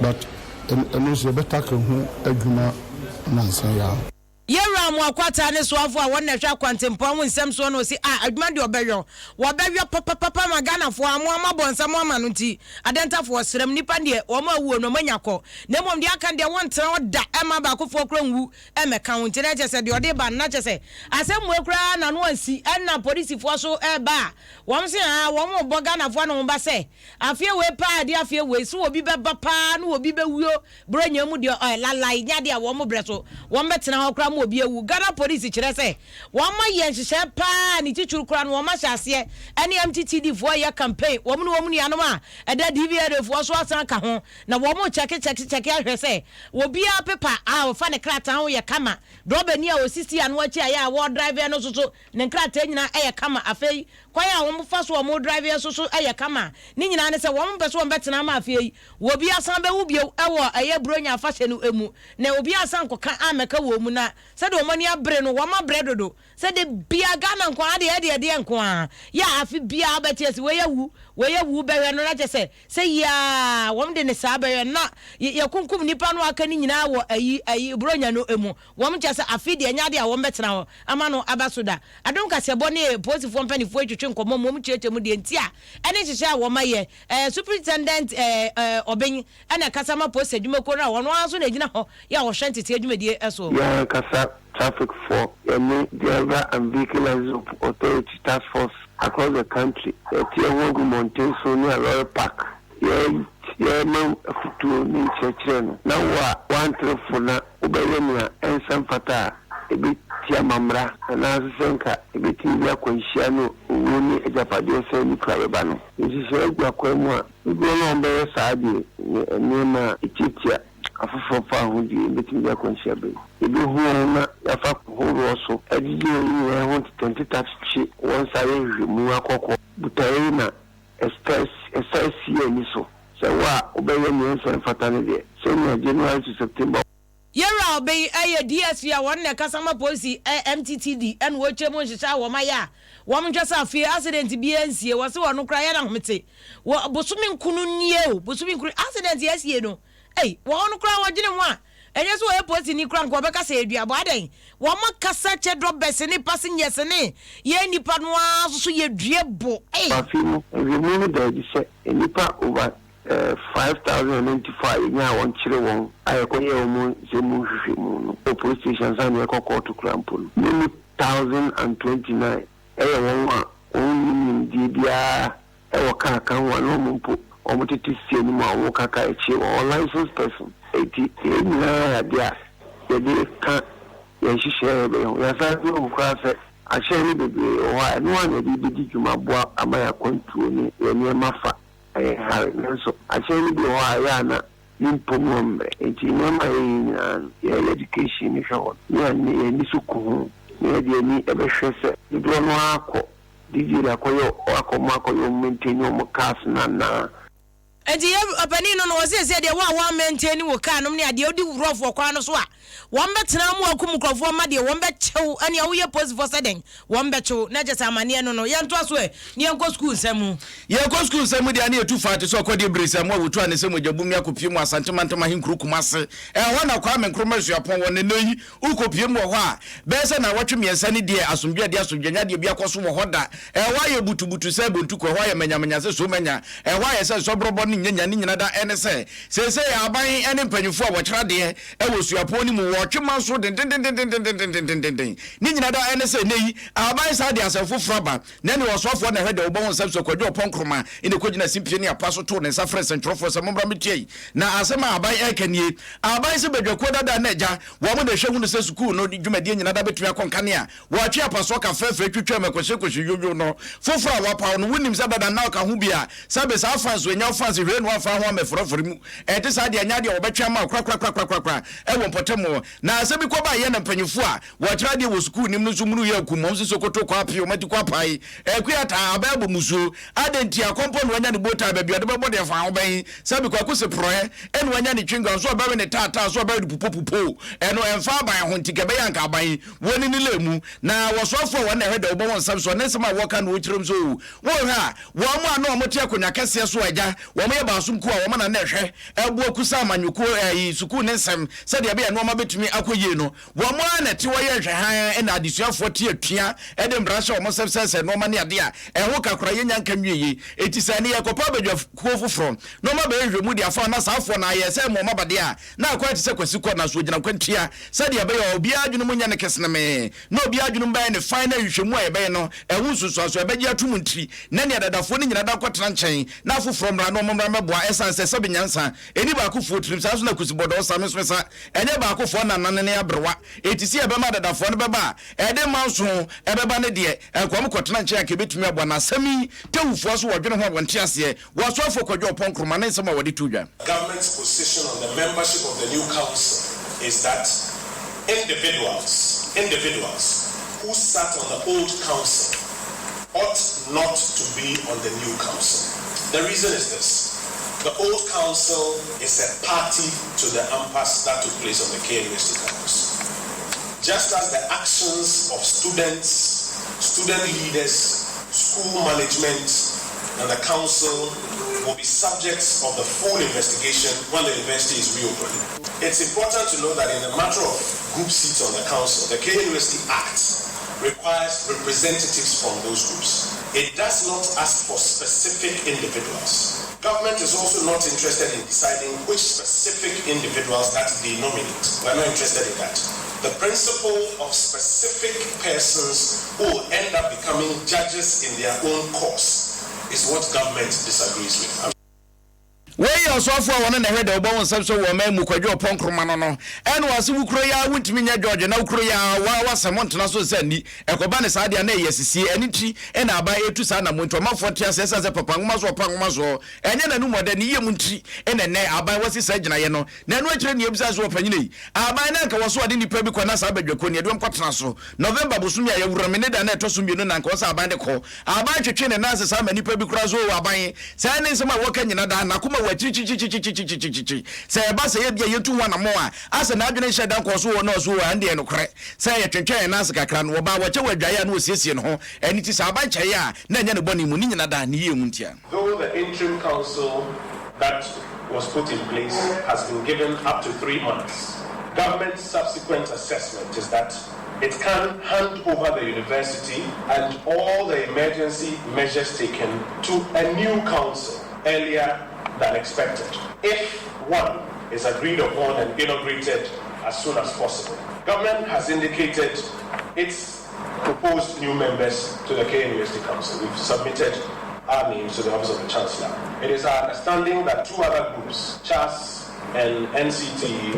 but ɛno nso yɛbɛ tackle ho adwuma nnansa yi ara. Yɛwura Amoako-Ataa ne soafo a wɔn na ɛhwɛ akwantempɔn ho nsɛm soɔ na ɔse ah adwuma deɛ ɔbɛyɔ, wɔbɛyɔ papapapa ma Ghanafoɔ amoa mo abɔ nsa mo ama no nti Adantafoɔ srɛ mo nipa deɛ wɔn awuo no wɔanya kɔ na mmom deɛ aka no deɛ wɔntena hɔ da ɛmma baakofoɔ koraa nwu ɛmmɛka ho nti na kyerɛ sɛ deɛ ɔde ba no na kyerɛ sɛ asɛm wei koraa n'ano ansi ɛna polisifoɔ so ɛreba a wɔn se aa wɔn rebɔ Ghanafoɔ ano ho ba sɛ afeɛ wei paa ɛde afeɛ wei so obi bɛba paa na obi bɛwuo Buronya mu deɛ ɔyɛ lalai nyɛ adeɛ a wɔn brɛ so wɔn bɛtena hɔ koraa ma obi awu. Ghana Police kyerɛ sɛ wɔn ayɛ nhyehyɛɛ paa ne titiriw koraa no wɔn ahyɛ aseɛ ɛne MTTD foɔ reyɛ campaign wɔn ne wɔn nuanom a ɛda DVLA foɔ so asan aka ho na wɔn rekyɛke kyɛke kyɛke ahwɛ sɛ obiara pepa a ɔfa ne krataa ho yɛ kama, drɔbani a ɔsisi ano akyi a ɛyɛ a wɔredrive no nso so ne nkrataa nyinaa yɛ kama. Afei kwan a wɔfa so a wɔredrive nso so yɛ kama. Ne nyinaa ne sɛ wɔn mpɛ sɛ wɔn bɛtena ama afei Obi asan bɛwu bio wɔ ɛyɛ Buronya afahyɛ no mu, na obi asan nkɔka ammɛka wɔn mu, na sɛdeɛ wɔn ani abere no, wɔn abrɛ dodo, sɛ da biara Ghana nko ara deɛ ɛdeɛ ɛdeɛ nko ara, yɛ a afe biara wobɛte ase wei awu, wei awu, wobɛhwɛ no na kyerɛ sɛ, sɛ yie ara wɔn de no saa bɛhwɛ no, na yɛkunkum nnipa no a aka no nyinaa wɔ ayi ayi Buronya no mu, wɔn kyerɛ sɛ afe deɛ ɛnyɛ adeɛ a wɔn bɛtena hɔ ama no aba so da. Adom kaseɛbɔ ne apolisifoɔ mpaninfoɔ yi twetwe nkɔmmɔ ma wɔn kyerɛkyerɛ mu deɛ nti a ɛne nhyehyɛɛ a wɔn ayɛ. Superintendent Obeng na ɛkasa ma polisi adwumakuo no a ɔno ara nso na ɛgyina hɔ yɛ a ɔhwɛ nteteɛ dwumadie soɔ. Yɛn ankasa traffic foɔ, yɛne Driver and Vehicle Licensing Authority task force across the country, yɛte yɛn ho agu mmɔnten so ne alɔre park, yɛrema afutuo ne nkyerɛkyerɛ no, na wo a woantere fo na wobɛyɛ nea ɛnsɛ mfata a, ebetia amammerɛ anaase sɛ nka ebetumi de akwanhyia ne owuo ne agyapadeɛ sɛe ne kura bɛba no. Nhyehyɛe agu akwan mu a dodoɔ no a wɔbɛyɛ saa deɛ ne nneɛma a etiatia afoforɔ fawohodie betumi de akwanhyia ba yi. Yɛbɛhu wɔn na yɛafa horoɔ so agyegye wɔn nyinaa ho ntetanteta twetwe wɔn nsa ayɛ nhwehwɛmu akɔkɔ. Botaeɛ yi na ɛsan si yɛn ani so sɛ wo a wobɛyɛ nea ɛnsɛ mfata no deɛ, sɛnea January to September. Yɛwura Obeng yɛ DSP a wɔn na ɛkasa ma polisi MTTD ɛna wɔkyerɛ mu nhyehyɛ a wɔn ayɛ a wɔn nhwɛ sɛ afei accident biara nsie. Wɔse wɔn koraa yɛ no ahomete wɔ bosome nkono nie o, bosome nkono accident asie no ei, wɔn koraa wɔdwene ho a. Ɛnyɛ sɛ ɔyɛ polisini koraa nka ɔbɛka sɛ ɛyɛ duabɔ. Adɛn? Wɔn akasa kyɛ drɔbɛs ne passengers ne yɛn nnipa no ara nso so yɛdue bo. Ei! Afe mu nhwehwɛmu no da adi sɛ nnipa over 5,094 a yenyaa wɔn kyeree wɔn a yɛkɔyɛɛ wɔn nsɛm mu nhwehwɛmu no wɔ police station ansa na yɛrekɔ kɔɔto koraa mpo no, no mu 1,029 yɛ wɔn a wɔnni nimdeɛ biara wɔ kaa ka ho a na wɔn mpo wɔtete steer no mu a wɔka kaa akyire wɔn, unlicensed person. Enti yei nyinaa yɛ adeɛ a yɛde reka yɛn nhyehyɛeɛ a yɛbɛyɛ ho. Yɛasan nso ahu koraa sɛ ahyɛn no bebree wɔ hɔ a ɛno ara na yɛde rebɛdi dwuma aboa ama yɛn akwantuo ne yɛn nneɛma fa ayɛ hare. Nanso ahyɛn no bi wɔ hɔ a ɛyɛ a na ne mpɔ mu ɔmmrɛ. Enti nneɛma a yɛyɛ nyinaa no, yɛyɛ education no hwɛ hɔ no, na yɛn ani so ku ho, na yɛde ani bɛhwɛ sɛ dodoɔ no ara kɔ DJ de akɔyɛ akɔ mo akɔyɛ wɔn maintain wɔn cars no anaa. Enti yɛ ɔpanin no no ɔse sɛ deɛ wo a wɔn maintain wo car nom ne adeɛ wodi rough wɔ kwan no so a wɔn bɛtena mu akum nkurɔfoɔ mma deɛ wɔn bɛkyew ɛnea woyɛ posifoɔ sɛ dɛn wɔn bɛkyew na kyɛ sɛ amaneɛ no no yɛntoa so ɛ ne yɛnkɔ sukuu nsɛm mu. Yɛkɔ sukuu nsɛm mu deɛ a ne yɛtu faa te sɛ ɔkɔdeɛ bere sɛ mmoa a wɔtu a ne sɛ mogya bum ne akɔpue mu Asante mantam ahenkuro Kumase. Ɛhɔ na Kwame Nkrumah Suapɔn wɔ na nnɛ yi wokɔpue mu wɔ hɔ a bɛyɛ sɛ nnawɔtwe mmiɛnsa ni deɛ asomdwoeɛ a ɛde asomdwoeɛ nya deɛ bi akɔ so wɔ hɔ da. Ɛhɔ ayɛ butubutu sɛ bontuku, ɛhɔ ayɛ manyamanya sɛ somanya, ɛhɔ ayɛ sɛ nsɔborɔbɔ ne nyanya ne nyina da ɛne sɛ seesei aban ne mpanyimfoɔ a wɔkyerɛ adeɛ wɔ suapɔn no mu wɔtwe manso dendendendendendendendenden ne nyina da ɛne sɛ nnɛ yi aban saa de asɛm foforɔ aba na ɛne ɔsoafoɔ na ɛhwɛ deɛ wɔbɔ ho nsɛm sɛ Kwadwo Ɔpɔn Nkrumah na ɛkɔgyina simpie ne apa so too ne nsa frɛ nsɛntwerɛfoɔ sɛ mommra mmɛtie yi na asɛm a aban ɛreka nie aban sɛ badwakuo dada na agya wɔn na ɛhwɛ hunu sɛ sukuu no dwumadie nyina da bɛtumi akɔ nkane a Wɔatwe apasoɔ ka frɛfrɛ twitwam ɛkɔhyekɔhye yoyo no foforɔ a wɔapaw no wonim sɛ dada nna ɔka ho bi a sɛbe saa fans wei nyɛ wo fans hwee na wɔamfa ho ammɛforɔfɔre mu ɛte saa deɛ ɛnyɛ adeɛ a wɔbɛtwe ama wo korakorakorakorakora ɛwɔ mpɔtam hɔ na asɛm bi kɔbaeɛ na mpanyinfoɔ a wɔkyerɛ adeɛ wɔ sukuu nim no nso munu yɛ akum wɔn sɛ Sokoto kɔ apee wɔn ati kɔ apae Akua taa abɛ abɔ musuo adɛn nti akɔmpɔ na wanya ne botae baabi a ɔde bɛbɔ deɛ fa ho bɛn sɛbe Kwaku se porɔɛ ɛna wanya ne chewing-gum so ɔbɛwe ne taataa so ɔbɛwe ne pupopupo ɛno ɛmfa aban ho nti kɛbɛyɛ anka aban Wɔ ne ne mu, na wɔsoafoɔ a wɔn na ɛhwɛ dɛ wɔbɔ wɔn nsam soɔ, ne nsɛm a wɔka no wɔkyerɛ mu sɛ, Oo, wohwɛ a, wɔn a na wɔte akonnwa kɛseɛ so agya, wɔn yɛ baasom kuo a wɔn na na ɛhwɛ ɛboa kusa amanyɔkuo ɛyi sukuu ne nsɛm sɛdeɛ ɛbɛyɛ nnoɔma bɛtumi akɔ yie no, wɔn ara na ɛte hɔ yɛ nhwɛhan na adesuafoɔ te atua de mmara hyɛ wɔn nsam sɛsɛ nnoɔma ne adeɛ a ɛho ka koraa yɛnnya nka nwieɛ. Enti sɛ ɛne yɛkɔpɛ abadwakuo foforɔ na wɔn abɛyɛ nhwɛmu de afa na saa afoɔ no ayɛ sɛ wɔn abadeɛ a Na akwan te sɛ Kwasi kɔ, nanso ogyina kwantia sɛdeɛ ɛbɛyɛ a obiara adwene mu nyɛ no kesenemee, na obiara adwene mu bɛyɛ no fann na nhwehwɛmu a yɛbɛyɛ no, ɛho nsunsuansoɔ a ɛbɛgye atom nti, na nea adadafoɔ no nyina da nkɔtena nkyɛn, na afoforɔ mmra na wɔmmra mmɛboa, ɛsiane sɛ sɛbe nyansa nni baakofoɔ tirim, saa nso na kusibɔdɔɔ sa me nso me sa, ɛnyɛ baakofoɔ na nane ne aberewa, enti sɛ yɛbɛma adadafoɔ no bɛba a, ɛde manso ɛbɛba ne deɛ, anka wɔkɔtena nkyɛn anka ɛbɛtumi aboa, na asɛm yi Tewufoɔ nso wɔdwene ho a wɔnte aseɛ, Wɔasoafoɔ Kwadwo Ɔpɔn Nkrumah ne nsɛm a wɔde too dwa. Government's position on the membership of the new council is that individuals, individuals who sat on the old council ought not to be on the new council. The reason is this. The old council is a party to the impasse that took place on the KNUST campus. Just as the actions of students, student leaders, school management, and the council will be subjects of the full investigation when the university is reopened. It's important to know that in the matter of group seats on the council, the KNUST Act requires representatives from those groups. It does not ask for specific individuals. Government is also not interested in deciding which specific individuals that they nominate. We are not interested in that. The principle of specific persons who will end up becoming judges in their own course is what government disagrees with. Wei yɛ ɔsoafoɔ a wɔne na ɛhwɛ deɛ wɔbɔ wo nsɛm so wɔ ɔman mu Kwadwo Ɔpɔn Nkrumah no no ɛna ɔse wo kuro yi ara wontumi nyɛ George na wo kuro yi ara wo ara w'asɛm wontena so nsa nni ɛkɔba ne saa deɛ a na ɛyɛ asisie ɛno nti ɛna aban ɛretu saa anammɔn nti ɔmanfoɔ nte aseɛ ɛsiane sɛ papa nwoma so ɔpa nwoma soɔ ɛnyɛ n'anum ɔdɛ ne yie mu nti ɛna ɛnɛ aban wasi saa gyinaeɛ no na ɛno akyire ne yɛbisa sɛ ɔpanyini yi aban no anka wɔ so ɔde nnipa bi kɔ na saa badwakuo no yɛde wɔn kɔtena so November bosome a yɛawura mu ne da no a ɛtɔ so mmienu na anka ɔsɛ aban de kɔ. Aban twetwee ne nan ase saa ma nnipa bi koraa so oo aban. Saa ne nsɛm a wɔka nyina daa, n'akoma wɔ akyirikyirikyirikyirikyirikyirikyiri. Sɛ ɛba sɛ ebia yɛtu ho anammɔn a, asɛ n'adwene nhyɛ da nkɔɔ so oo na ɔse oo ɛnde ɛyɛ nokorɛ sɛ yɛtwentwɛn yɛn nan ase kakra no, wɔba a wɔkyɛ wɔ adwaeɛ a na ɔsiesie ne ho. Ɛno nti sɛ aban kyɛeɛ a, na ɛnyɛ ne bɔne mu, ne nyina daa, ne yie mu ntia. Though the interim council that was put in place has been given up to 3 months. Government's subsequent assessment is that it can hand over the university and all the emergency measures taken to a new council earlier than expected, if one is agreed upon and inaugurated as soon as possible. Government has indicated its proposed new members to the KNUST Council. We've submitted our names to the Office of the Chancellor. It is our understanding that two other groups, CHAS and NCTE,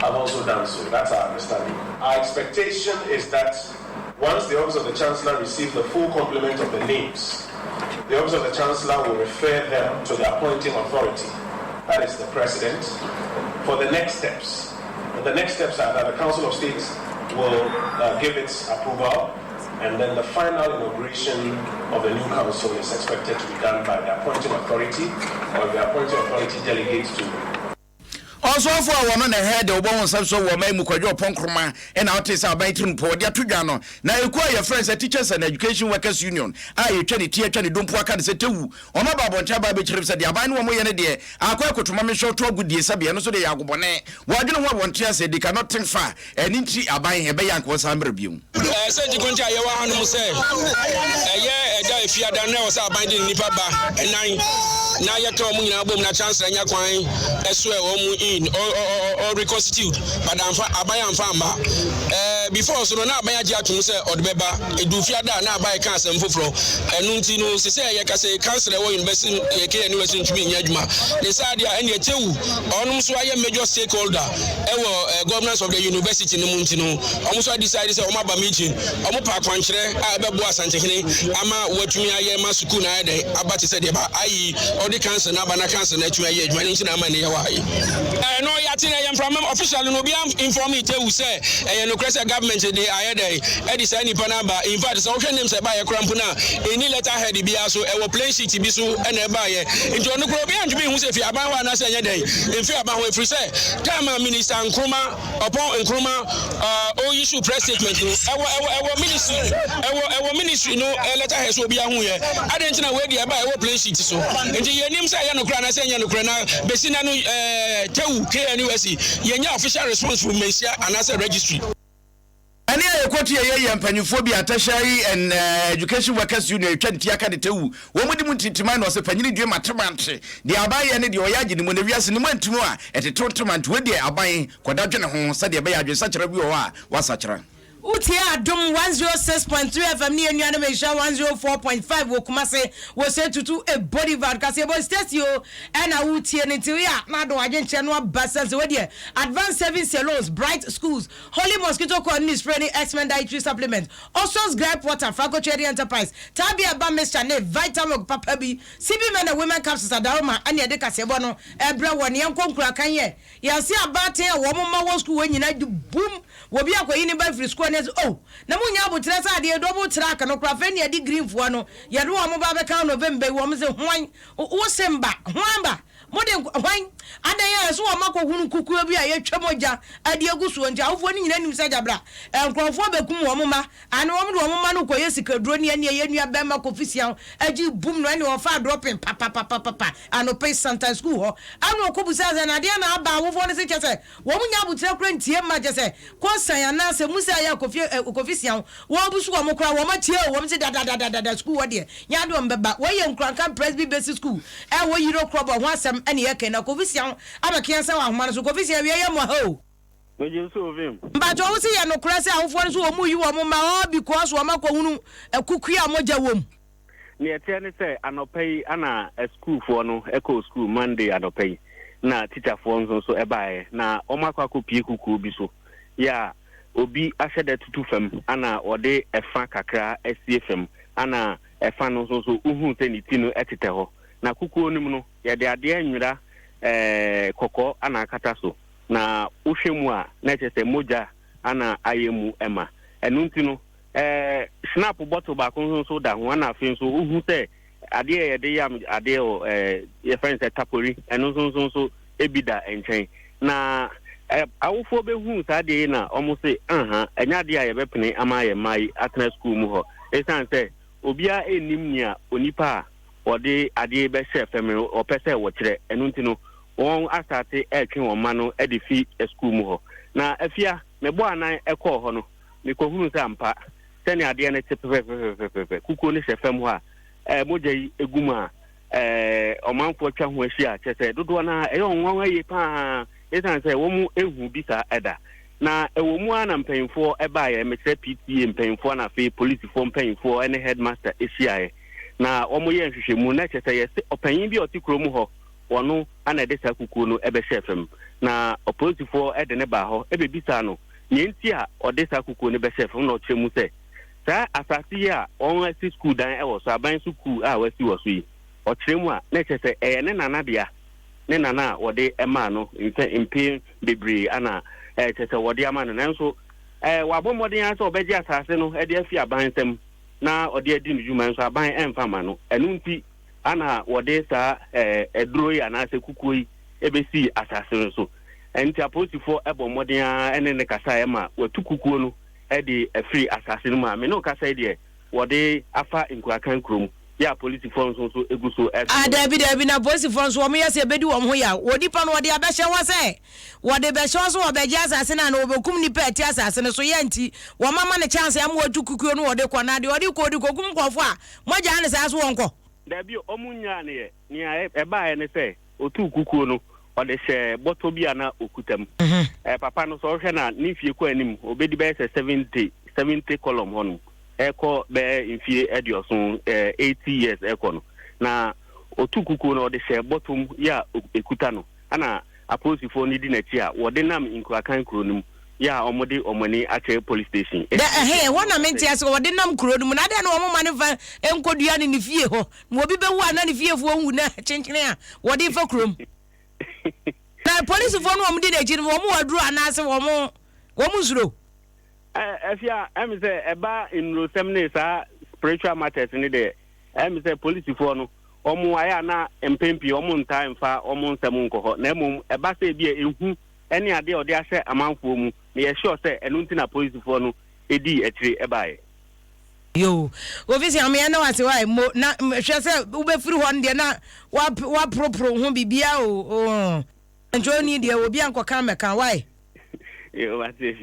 have also done so. That's our understanding. Our expectation is that once the Office of the Chancellor receives the full complement of the names, the Office of the Chancellor will refer them to the appointing authority, that is the President, for the next steps. And the next steps are that the Council of State will uh, give its approval, and then the final inauguration of the new council is expected to be done by the appointing authority or the appointing authority delegates to Ɔsɔfo a wɔno na ɛhɛ de wobɔ ho nsɛm so wɔ ɔman mu Kwadwo Ɔpɔn Nkrumah na ɔtee sɛ aban tirim pɔ ɔde ato dwa no. Na ekuo a yɛfrɛ no sɛ Teachers and Education Workers Union a yɛtwa ne ti atwa ne dompo aka no sɛ Tewu wɔn aba abɔnten aba abɛkyerɛ mu sɛ deɛ aban ne wɔn yɛ no deɛ akɔ akɔtuma mehwɛ ɔto agodie sɛbeɛ ɛno nso deɛ yɛ agobɔne wɔadwene ho a wɔnte aseɛ they cannot think far ɛno nti aban ɛbɛyɛ anka wɔnsan mmra bio. Sɛ nti ko nti a yɛwɔ hanom sɛ ɛyɛ ɛda efiada no ɛwɔ sɛ aban de ne nnipa ba ɛnan na yɛka wɔn nyinaa bom na chancellor nya kwan ɛsoɛ wɔn in or reconstitute but amfa aban amfa amma ɛɛ before so no na aban agye atum sɛ ɔde bɛba edu fiada na aban ɛka asɛm foforɔ ɛno nti no sɛ sɛ yɛka sɛ council ɛwɔ university yɛkɛ university ntumi nyɛ adwuma ne saa deɛ ɛne ɛkyɛwu ɔnom nso ayɛ major stakeholder ɛwɔ eh, governance of the university no mu nti no wɔn nso adecide sɛ wɔn aba meeting wɔn pɛ akwankyerɛ a ɛbɛboa Asantehene ama watumi ayɛ ma sukuu na ayɛ dɛn aba te sɛ deɛ ba ayi ɔde council no aba na council no atumi ayɛ adwuma no nti na ama ne yɛ wɔ ha yi. Ɛno yɛate na ɛyɛ mframa official no obiara inform Tewu sɛ ɛyɛ nokorɛ sɛ government de ayɛ dɛn ɛde saa nipa no aba. In fact sɛ wohwɛ names ɛbaeɛ koraa mpo no a ɛnni letter head biara so, ɛwɔ plain sheet bi so na ɛbaeɛ. Nti ɔno koraa obiara ntumi nhu sɛ ɛfiri aban hɔ anaasɛ ɛnyɛ dɛn ɛmfiri aban hɔ ɛfiri sɛ time a Minister Nkrumah, Ɔpɔn Nkrumah uh, issue press statement no ɛwɔ ɛwɔ ɛwɔ ministry ɛwɔ ɛwɔ ministry no letter head so obiara hu yɛ. Adɛn nti na wei deɛ ɛba ɛwɔ plain sheet so? Nti yɛnim sɛ ɛyɛ nokorɛ anaasɛ ɛnyɛ nokorɛ na bɛsi na no ɛɛ TEWU KNUST yɛnya official response from Manhyia anaasɛ registry. Ɛne a yɛkɔto yɛyɛ yɛ mpanyinfoɔ bi a Tertiary and Education Workers Union atwa ne ti aka ne tɛwu. Wɔn di mu ntintiman na ɔsɛ panyini due matemante. Deɛ aban yɛ ne deɛ ɔyɛ agye ne mu na wiase ne mu antim a ɛtetew ntema nti wei deɛ aban kɔda dwene ho sɛdeɛ ɛbɛyɛ adwensakyera bi wɔ hɔ a wasakyera. Wotie Adom 106.3 FM ne yɛn nuanom Nhyira 104.5 wɔ Kumase wɔ Sɛ Tutu Boulevard kaseɛbɔ Stacy o ɛna wotie no nti woyɛ a na adom adwenkyerɛ no aba sɛn sɛ wodeɛ Advanced Savings and Loans, Bright Schools, Holy Mosquito Coil ne Spray ne X-Men Dietary Supplement, Oson's Gripe Water, Franco Trading Enterprise, Tabia Ba Mixture ne Vitamilk papa bi, CB Men and Women Capsules Adaroma ɛne ɛde kaseɛbɔ no ɛbrɛ wɔ ne yɛnkɔ nkurakan yɛ yɛase abaatan a wɔn mma wɔ sukuu hɔ nyinaa di bum wɔ bi akɔyi ne ba firi sukuu ne sɛ oh na mo nya aboterɛ sɛ adeɛ double track no koraa afei ne yɛde green foɔ no yɛde wɔn ba bɛka November yi wɔn sɛ hwan wo se mba hwan ba Mo de hwan? Adɛn a ɛso wɔn akɔhunu kukuo bi a yɛatwa mogya de agu soɔ nti, awofoɔ no nyinaa nim sɛ gyabra nkurɔfoɔ bɛkum wɔn mma, aane wɔn de wɔn mma no rekɔyɛ sikaduro ne ɛneɛ yɛn nua bɛrima Kofi Siaw agye bum no ɛneɛ ɔfaa drɔpen papapapapa anɔpa yi Santan sukuu hɔ ɛna ɔkɔbusaa sɛ na adeɛ na aba awofoɔ no se kyɛ sɛ Wɔn nya aboterɛ koraa ntie mma kyɛ sɛ kɔsan anaa sɛ musa yɛ kofi eh, kofi siaw wɔn busu wɔn koraa wɔn atie o wɔn se dadadadada sukuu hɔ deɛ nyɛ ade wɔn bɛba wei yɛ nkuranka presby basic school ɛwɔ yiro korɔbɔ ho asɛm ɛne yɛ kɛn na kofi siaw abɛkea sɛ wɔ ahoma no so kofi siaw wie yɛ mo ha o. Megye so vim. Mpakyɛw wo se yɛ nokorɛ sɛ awofoɔ no so wɔn yi wɔn mma all because wɔn akɔhunu akukua a mogya wɔ mu. Nea ɛteɛ ne sɛ anɔpa yi ana asukuufoɔ no kɔɔ sukuu Monday anɔpa yi na tikyafoɔ nso nso baeɛ na wɔn akɔ akɔpie kukuo bi so yɛ a obi ahyɛ da tutu fam ana ɔde ɛfa kakra asie fam ana ɛfa no nso nso wohu sɛ ne ti no tetɛ hɔ na kukuo no mu no yɛde adeɛ nwera ɛɛ kɔkɔɔ ana akata so na wohwɛ mu a na ɛkyɛ sɛ mogya ana ayɛ mu ɛma ɛno nti no Ɛɛ, Schnapp bottle baako nso nso da ho, ɛna afei nso wohu sɛ adeɛ a yɛde yam adeɛ wɔ ɛɛ yɛfrɛ no sɛ tapori, ɛno nso nso nso ebi da nkyɛn. Na ɛ awofoɔ bɛhu saa adeɛ yi na wɔn se aha, ɛnyɛ adeɛ a yɛbɛpene ama yɛn mma yi atena sukuu mu hɔ, esiane sɛ obiara nnim nea onipa a wɔde adeɛ yi bɛhyɛ fam no wɔpɛ sɛ wɔkyerɛ. Ɛno nti no, wɔn asate retwe wɔn mma no de fi sukuu mu hɔ. Na afia, mebɔɔ anan kɔɔ hɔ no, mekɔhunuu sɛ ampa, sɛnea adeɛ no te pɛpɛpɛpɛpɛpɛ, kukuo no hyɛ fam hɔ a mogya yi gu mu a ɔmanfoɔ atwa ho ahyia a, kyerɛ sɛ dodoɔ no ara ɛyɛ wɔn nwanwa yie pa ara ɛsiane sɛ wɔn nhuu bi saa da. Na ɛwɔ mu ara na mpanyinfoɔ baeɛ, mekyerɛ PTA mpanyinfoɔ na afei polisifoɔ mpanyinfoɔ ne headmaster hyiaeɛ na wɔyɛɛ nhwehwɛmu na kyerɛ sɛ yɛse ɔpanyin bi a ɔte kurom hɔ wɔno na ɛde saa kukuo no bɛhyɛɛ fam. Na ɔpolisifoɔ de no baa hɔ bɛbisaa no nea enti a ɔde saa kukuo no bɛhyɛɛ fam na ɔkyerɛ mu sɛ saa asase yi a wɔasi sukuu dan wɔ so, aban sukuu a wɔasi wɔ so yi, ɔkyerɛ mu a na ɛkyerɛ sɛ ɛyɛ ne nana dea, ne nana a wɔde maa no mfe mpem bebree ana kyerɛ sɛ wɔde ama no. Nanso wabɔ mmɔden ara sɛ ɔbɛgye asase no de afi aban nsam na ɔde adi ne dwuma nso aban ɛmfa mma no. Ɛno nti ana wɔde saa aduro yi anaasɛ kukuo yi bɛsii asase no so. Ɛnti apolisifoɔ bɔ mmɔden ara ne no kasaeɛ ma wɔatu kukuo no de afiri asase no mu a me ne wo kasa yi deɛ wɔde afa Nkurakan kurom yɛ a polisifoɔ nso nso gu so Ah, daabi, daabi, na polisifoɔ nso wɔn yɛ sɛ ɛbɛdi wɔn ho yaw. Onipa no wɔde abɛhyɛ hɔ sɛ wɔde bɛhyɛ hɔ sɛ wɔbɛgye asase no anaa wɔbɛkum nipa a ɛte asase no so. Yɛ nti wɔn ama no chance ama watu kukuo no wɔde kɔ na deɛ ɔde kɔ ɔde kɔkum nkurɔfoɔ a moagyaa no saa so wɔnkɔ. Daabi, wɔn nnyaa no yɛ. Nea ɛbaeɛ ne sɛ ɔtuu kukuo no, ɔde hyɛɛ bɔtɔ bi a na ɔkuta mu. Papa no, sɛ wohwɛ no a, ne mfie kɔ anim, ɔbɛdi bɛyɛ sɛ 70, 70 column hɔ nom, ɛrekɔ bɛyɛ mfie aduɔson, 80 years ɛrekɔ no. Na ɔtuu kukuo no, ɔde hyɛɛ bɔtɔ mu yɛ a ɛkuta no. Ɛna apolisifoɔ no di n'akyi a wɔde nam Nkurakan kuro no mu yɛ a wɔde wɔn ani akyerɛ police station. Dɛ ɛhe, ɛhɔ na mente ase, wɔde nam kuro no mu, na adɛn na wɔmma no mfa nkɔdua no ne fie hɔ, na obi bɛwu a na ne fiefoɔ nwu na kyenkyene a wɔde refa kurom. Na polisifoɔ no wɔn di n'akyi no wɔn wɔ aduro anaase wɔn wɔn nsuro? Afia, ɛmi sɛ ɛba nnurosɛm ne saa spiritual matters ne deɛ, ɛmi sɛ polisifoɔ no wɔn ayɛ a na mpɛn pii wɔn ntaa mfa wɔn nsɛm nkɔ hɔ, na mmom ɛba sɛ ebi a ehu ne adeɛ a ɔde ahyɛ amanfoɔ mu, meyɛ sure sɛ ɛno nti na polisifoɔ no dii akyire baeɛ. Yoo Kofi Siame yɛn da wo ase wae mo na hwɛ sɛ wobɛfiri hɔ no deɛ na waporoporo ho biribiara o oo nkyɛ deɛ obi ankɔka mmɛka wae.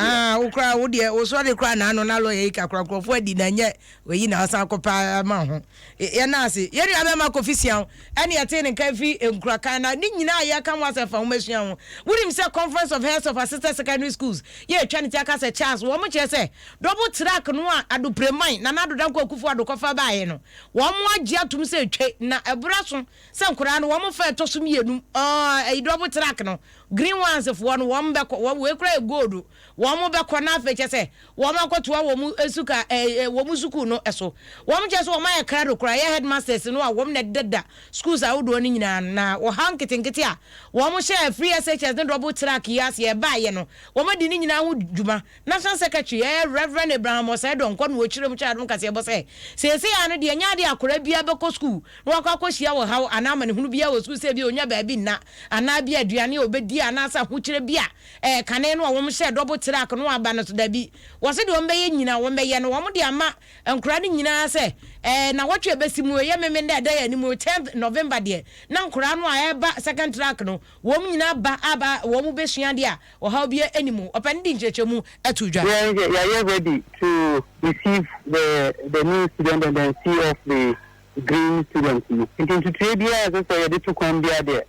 Ah, wo koraa wo deɛ wo sɔre koraa na ano na lɔya yi kakra nkurɔfoɔ adi na nyɛ oyi na ɔsan kɔpɛ ama ho yɛn na ase yɛn nua bɛma Kofi Siaw ɛne yɛte ne nka fi nkurakan na ne nyinaa yɛka ho asɛm fa nwoma sua ho wonim sɛ Conference of Heads of Assisted Secondary Schools yɛtwa ne ti aka sɛ Charles wɔn kyerɛ sɛ double track no a Adopreman Nana Addo Dankwa Akufo Addo kɔfa baeɛ no wɔn agye atom sɛ etwe na ɛbra so sɛ nkoraa no wɔn fa ɛtɔ so mmienu ɛyi double track no Green ones foɔ no wɔn bɛkɔ wɔn wei koraa yɛ gold wɔn bɛkɔ na afei kyɛ sɛ wɔn akɔtoa wɔn suka ɛɛ wɔn sukuu no so wɔn kyɛ sɛ wɔn ayɛ krado koraa yɛ headmasters no a wɔn na ɛdeda schools ahodoɔ no nyinaa no na ɔhaw nketenkete a wɔn hyɛ free SHS ne double track yi ase ɛbaayɛ no wɔn adi ne nyinaa ho dwuma National Secretary ɛyɛ Rev. Abraham Osei Donkor na ɔkyerɛ mu kyerɛ Adom Kaseɛbɔ sɛ, seesei ara no deɛ ɛnyɛ adeɛ a akwadaa biara bɛkɔ sukuu na wakɔ akɔhyia ɔhaw anaa amanehunu biara wɔ sukuu sɛ ebia ɔnya baabi nna anaa ebia aduane a ɔbɛdi anaasɛ ahokyerɛ bi a ɛɛ kane no a wɔhyɛɛ double track no aba no so dabi. Wɔse deɛ wɔbɛyɛ nyinaa wɔbɛyɛ no wɔde ama nkwadaa no nyinaa sɛ ɛɛ nawɔtwe a ɛbɛsi mu ɛyɛ Memenda a ɛda yɛn anim 10th November deɛ na nkwadaa no a ɛreba second track no Wɔn nyinaa ba a wɔn bɛsua adeɛ a ɔhaw biara nni mu. Ɔpɛ no de nkyerɛkyerɛmu to dwa. Yɛn deɛ yɛayɛ ready to receive the the new student and then see off the green students no. Nti ntutuiɛ biara a ɛsɛ sɛ yɛde to kwan biara deɛ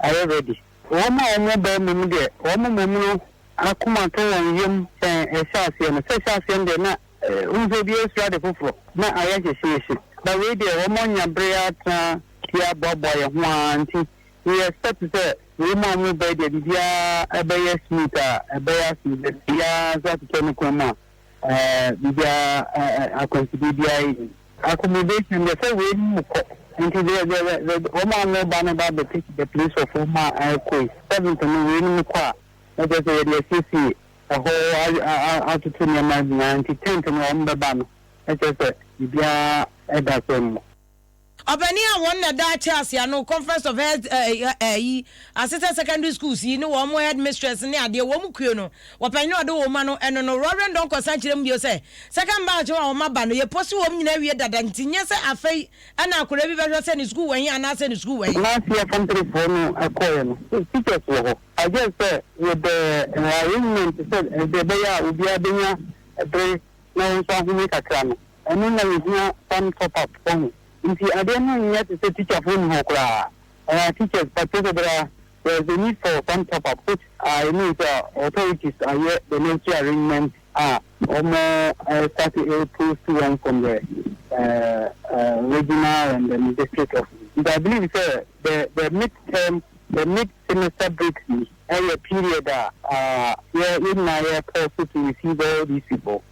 ayɛ ready. Wɔn a wɔba mmom deɛ, wɔn mmom no akoma tɔ wɔn yam kyɛn ɛhyɛ aseɛ no. Sɛ ɛhyɛ aseɛ no deɛ na wohu sɛ obiara suro ade foforɔ, na ayɛ hyehyeehye. But wei deɛ wɔanya bere atena fie aboaboa yɛn ho ara nti We expect sɛ wei mu a wɔn ba yi deɛ biribiara ɛbɛyɛ smooth a ɛbɛyɛ asomdwe biribiara nso atotɔ ne kwan mu a ɛɛ biribiara ɛɛ akwansideɛ biara nni. Accommodation deɛ sɛ wei mu kɔ nti deɛ deɛ deɛ wɔn a wɔn ba no ba bɛ take the place of wɔn a ɛrekɔ yi seventh no wei no mu kɔ a na kyerɛ sɛ yɛde asiesie ɛhɔ atoto nneɛma nyinaa nti tenth no wɔn bɛba no na kyerɛ sɛ biribiara ɛda kwan mu. Ɔpanin a wɔn na ɛda Charles ano Conference of Heads ɛyi Assistant Secondary Schools yi ne wɔn headmistress ne adeɛ wɔn kuo no wɔpanyin a ɔde wɔn ano ɛno no Reverend Donkor san kyerɛ mu bio sɛ second batch a wɔn aba no yɛposi wɔn nyinaa awie dada nti nyɛ sɛ afei ɛna akwadaa bi bɛhwɛ sɛ ne sukuu wɔ he anaasɛ ne sukuu wɔ he. Last year form three foɔ no kɔeɛ no teachers wɔ hɔ I guess sɛ with the arrangement sɛ deɛ ɛbɛyɛ a obiara bɛnya bere na wɔn nso ahome kakra no Ɛno na yɛhia some top up wahu. Nti adeɛ no nyɛ te sɛ teacher foɔ nni hɔ koraa. Ɛɛ teachers but kyerɛ sɛ there are there is a need for some top up which I know sɛ authorities ayɛ the necessary arrangement a wɔn start post wɔn from the regional and then district office. Nti I believe sɛ the the mid term the mid semester breaks yi ɛyɛ period a yɛ yɛn nyinaa yɛ pause to receive all these people.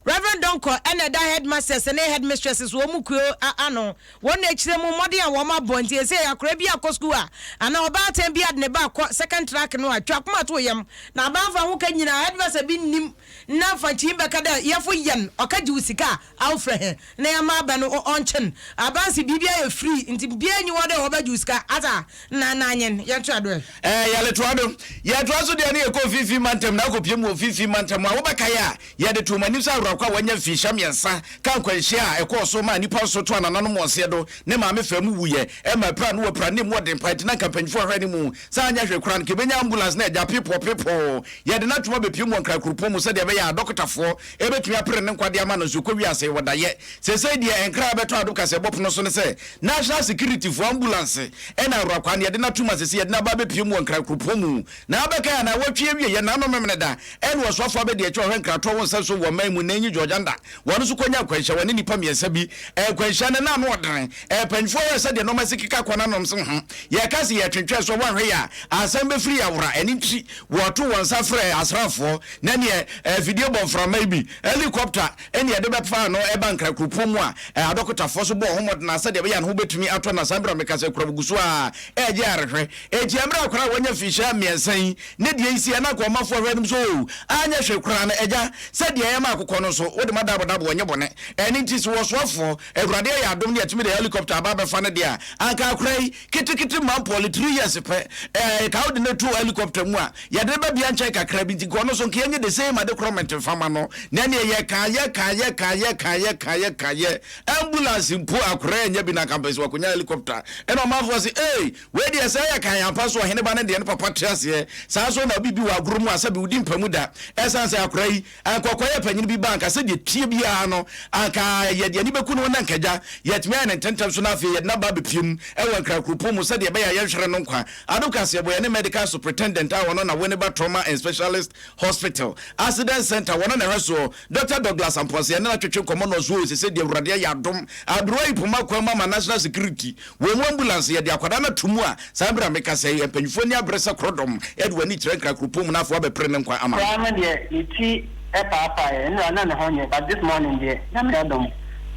Rev. Donkor na ɛda headmasters ne headmistresses wɔn mu kuo ano. Wɔn na ɛkyerɛ mu mmɔden a wɔn abɔ nti ɛsei akwadaa bi akɔ sukuu a anaa ɔbaatan bi ade ne ba akɔ second track no a twa akoma to yam na aban fa ho ka nyinaa headmaster bi nnim na mfankyin bɛka dɛ yɛfo yɛn ɔka gye wo sika a awofrɛ he na yɛma aba no ɔnkyen aban se biribi ayɛ free nti biaa nyi hɔ dɛ ɔbɛgye wo sika asa na na anyen yɛntoa do ɛ. Ɛɛ yɛletoa do. Yɛtoa so deɛ ne yɛkɔ mfimfini mantam na akɔpie mu wɔ mfimfini mantam a wobɛkae a Yɛde too mo anim sɛ awerɛkɔ a wanya mfirihyia mmiɛnsa ka nkwanhyia a ɛkɔɔ so maa nnipa nson too anananom wɔn seɛ do ne maame faa mu wuiɛ. Ɛma apira no wapira ne mu ɔden paa nti na anka mpanyinfoɔ hwɛ ne mu sɛ anyɛ hwee koraa no nka ɛbɛnya ambulance na agya pepɔɔ pepɔɔ. Yɛde no atom abɛpue mu wɔ Nkran kuropɔn mu sɛdeɛ ɛbɛyɛ a adɔkotafoɔ bɛtumi apere ne nkwa de ama no nso kɔ wiase wɔ dayɛ. Seesei deɛ nkra a ɛbɛtɔ adom kaseɛbɔ pono so ne sɛ National Security foɔ ambulance na awerɛkɔ no yɛde no atom a seesei yɛde no aba abɛpue mu wɔ Nkran kuropɔn mu. Na abɛkae a naawɔtwe awieɛ naano Memeneda ɛna ɔsoafoɔ abɛdi akyi ɔhwɛ nkratoɔ ho nsɛnso wɔ ɔman mu Nanyi George Andah wɔn nso kɔnya akwanhyia wɔne nnipa mmiɛnsa bi akwanhyia no na ano ɔdene mpanyinfoɔ hwɛ sɛdeɛ nnoɔma si keka kɔ nanom se ho yɛka se yɛtwentwɛn so wɔanhwɛ yɛ a asɛm bɛfiri yɛ awora ɛno nti wɔto wɔn nsa frɛ asraafoɔ na neɛ afidie bɔ mframa yi bi helicopter ɛne yɛde bɛfa ano ɛba Nkran kuropɔn mu a adɔkotafoɔ nso bɔɔ ho mmɔden a sɛdeɛ ɛbɛyɛ a ne ho bɛtumi atɔ no saa berɛ a meka sɛ kura gu so a ɛregye arehwɛ. Enti mmerɛ a akwadaa a wanya mfinhyia mmiɛnsa yi ne deɛ yi siiɛ na anka ɔmanfoɔ hwɛ anim sɛ oo anyɛ hwee koraa no agya sɛ deɛ ɛyɛ ma akokɔ no nso wode ma daabodabo ɔnyɛ bɔne ɛno nti sɛ wɔsoafoɔ Awurade ayɛ adom ne yɛatumi de helicopter aba abɛfa no deɛ a anka akwadaa yi ketekete mampɔle three years pɛ ɛɛ ka wode no to helicopter mu a Yɛde no ba bia nkyɛn kakra bi nti nka ɔno nso nka yɛnyɛ the same ade korɔ ment mfa ma no na ɛneɛ yɛka yɛka yɛka yɛka yɛka yɛka yɛ ambulance mpo akoraa anya bi na anka mpɛ sɛ wakonya helicopter ɛna ɔmanfoɔ se ei wei deɛ sɛ yɛ kan ampa so ɔhene ba no deɛ ne papa te aseɛ saa nso na obi bi wɔ agorɔ mu a sɛbi wodi mpa mu da ɛsan sɛ akoraa yi anka ɔkɔyɛ panyin bi ba anka sɛdeɛ tie biara no anka yɛde ani bɛku no na anka gya yɛatumi ayɛ no ntɛntɛm so na afei yɛde no aba abɛpue mu wɔ Nkran kuropɔn mu sɛdeɛ ɛbɛyɛ a yɛnhwere no nkwa. Adom Kaseɛbɔ, Yɛne Medical Superintendent a ɔno na Winneba Trauma and Specialist Hospital Accident Centre wɔno na ɛhwɛ soɔ, Dɔkta Douglas Amponsah, yɛne no atwetwe nkɔmmɔ na ɔse oo sesei deɛ Awurade ayɛ adom, aberewa yi poma kwan mu ama National Security Wɔn mu ambulance yɛde akwadaa no ato mu a, saa mmerɛ a mekasa yi, mpanyinfoɔ ani abere sɛ korɔdɔm de wɔn ani kyerɛ Nkran kuropɔn mu na afei wɔabɛpere ne nkwa ama no. Koraa no deɛ ne ti paapaeɛ, nnora na ne ho nyɛ but this morning deɛ Nyame adom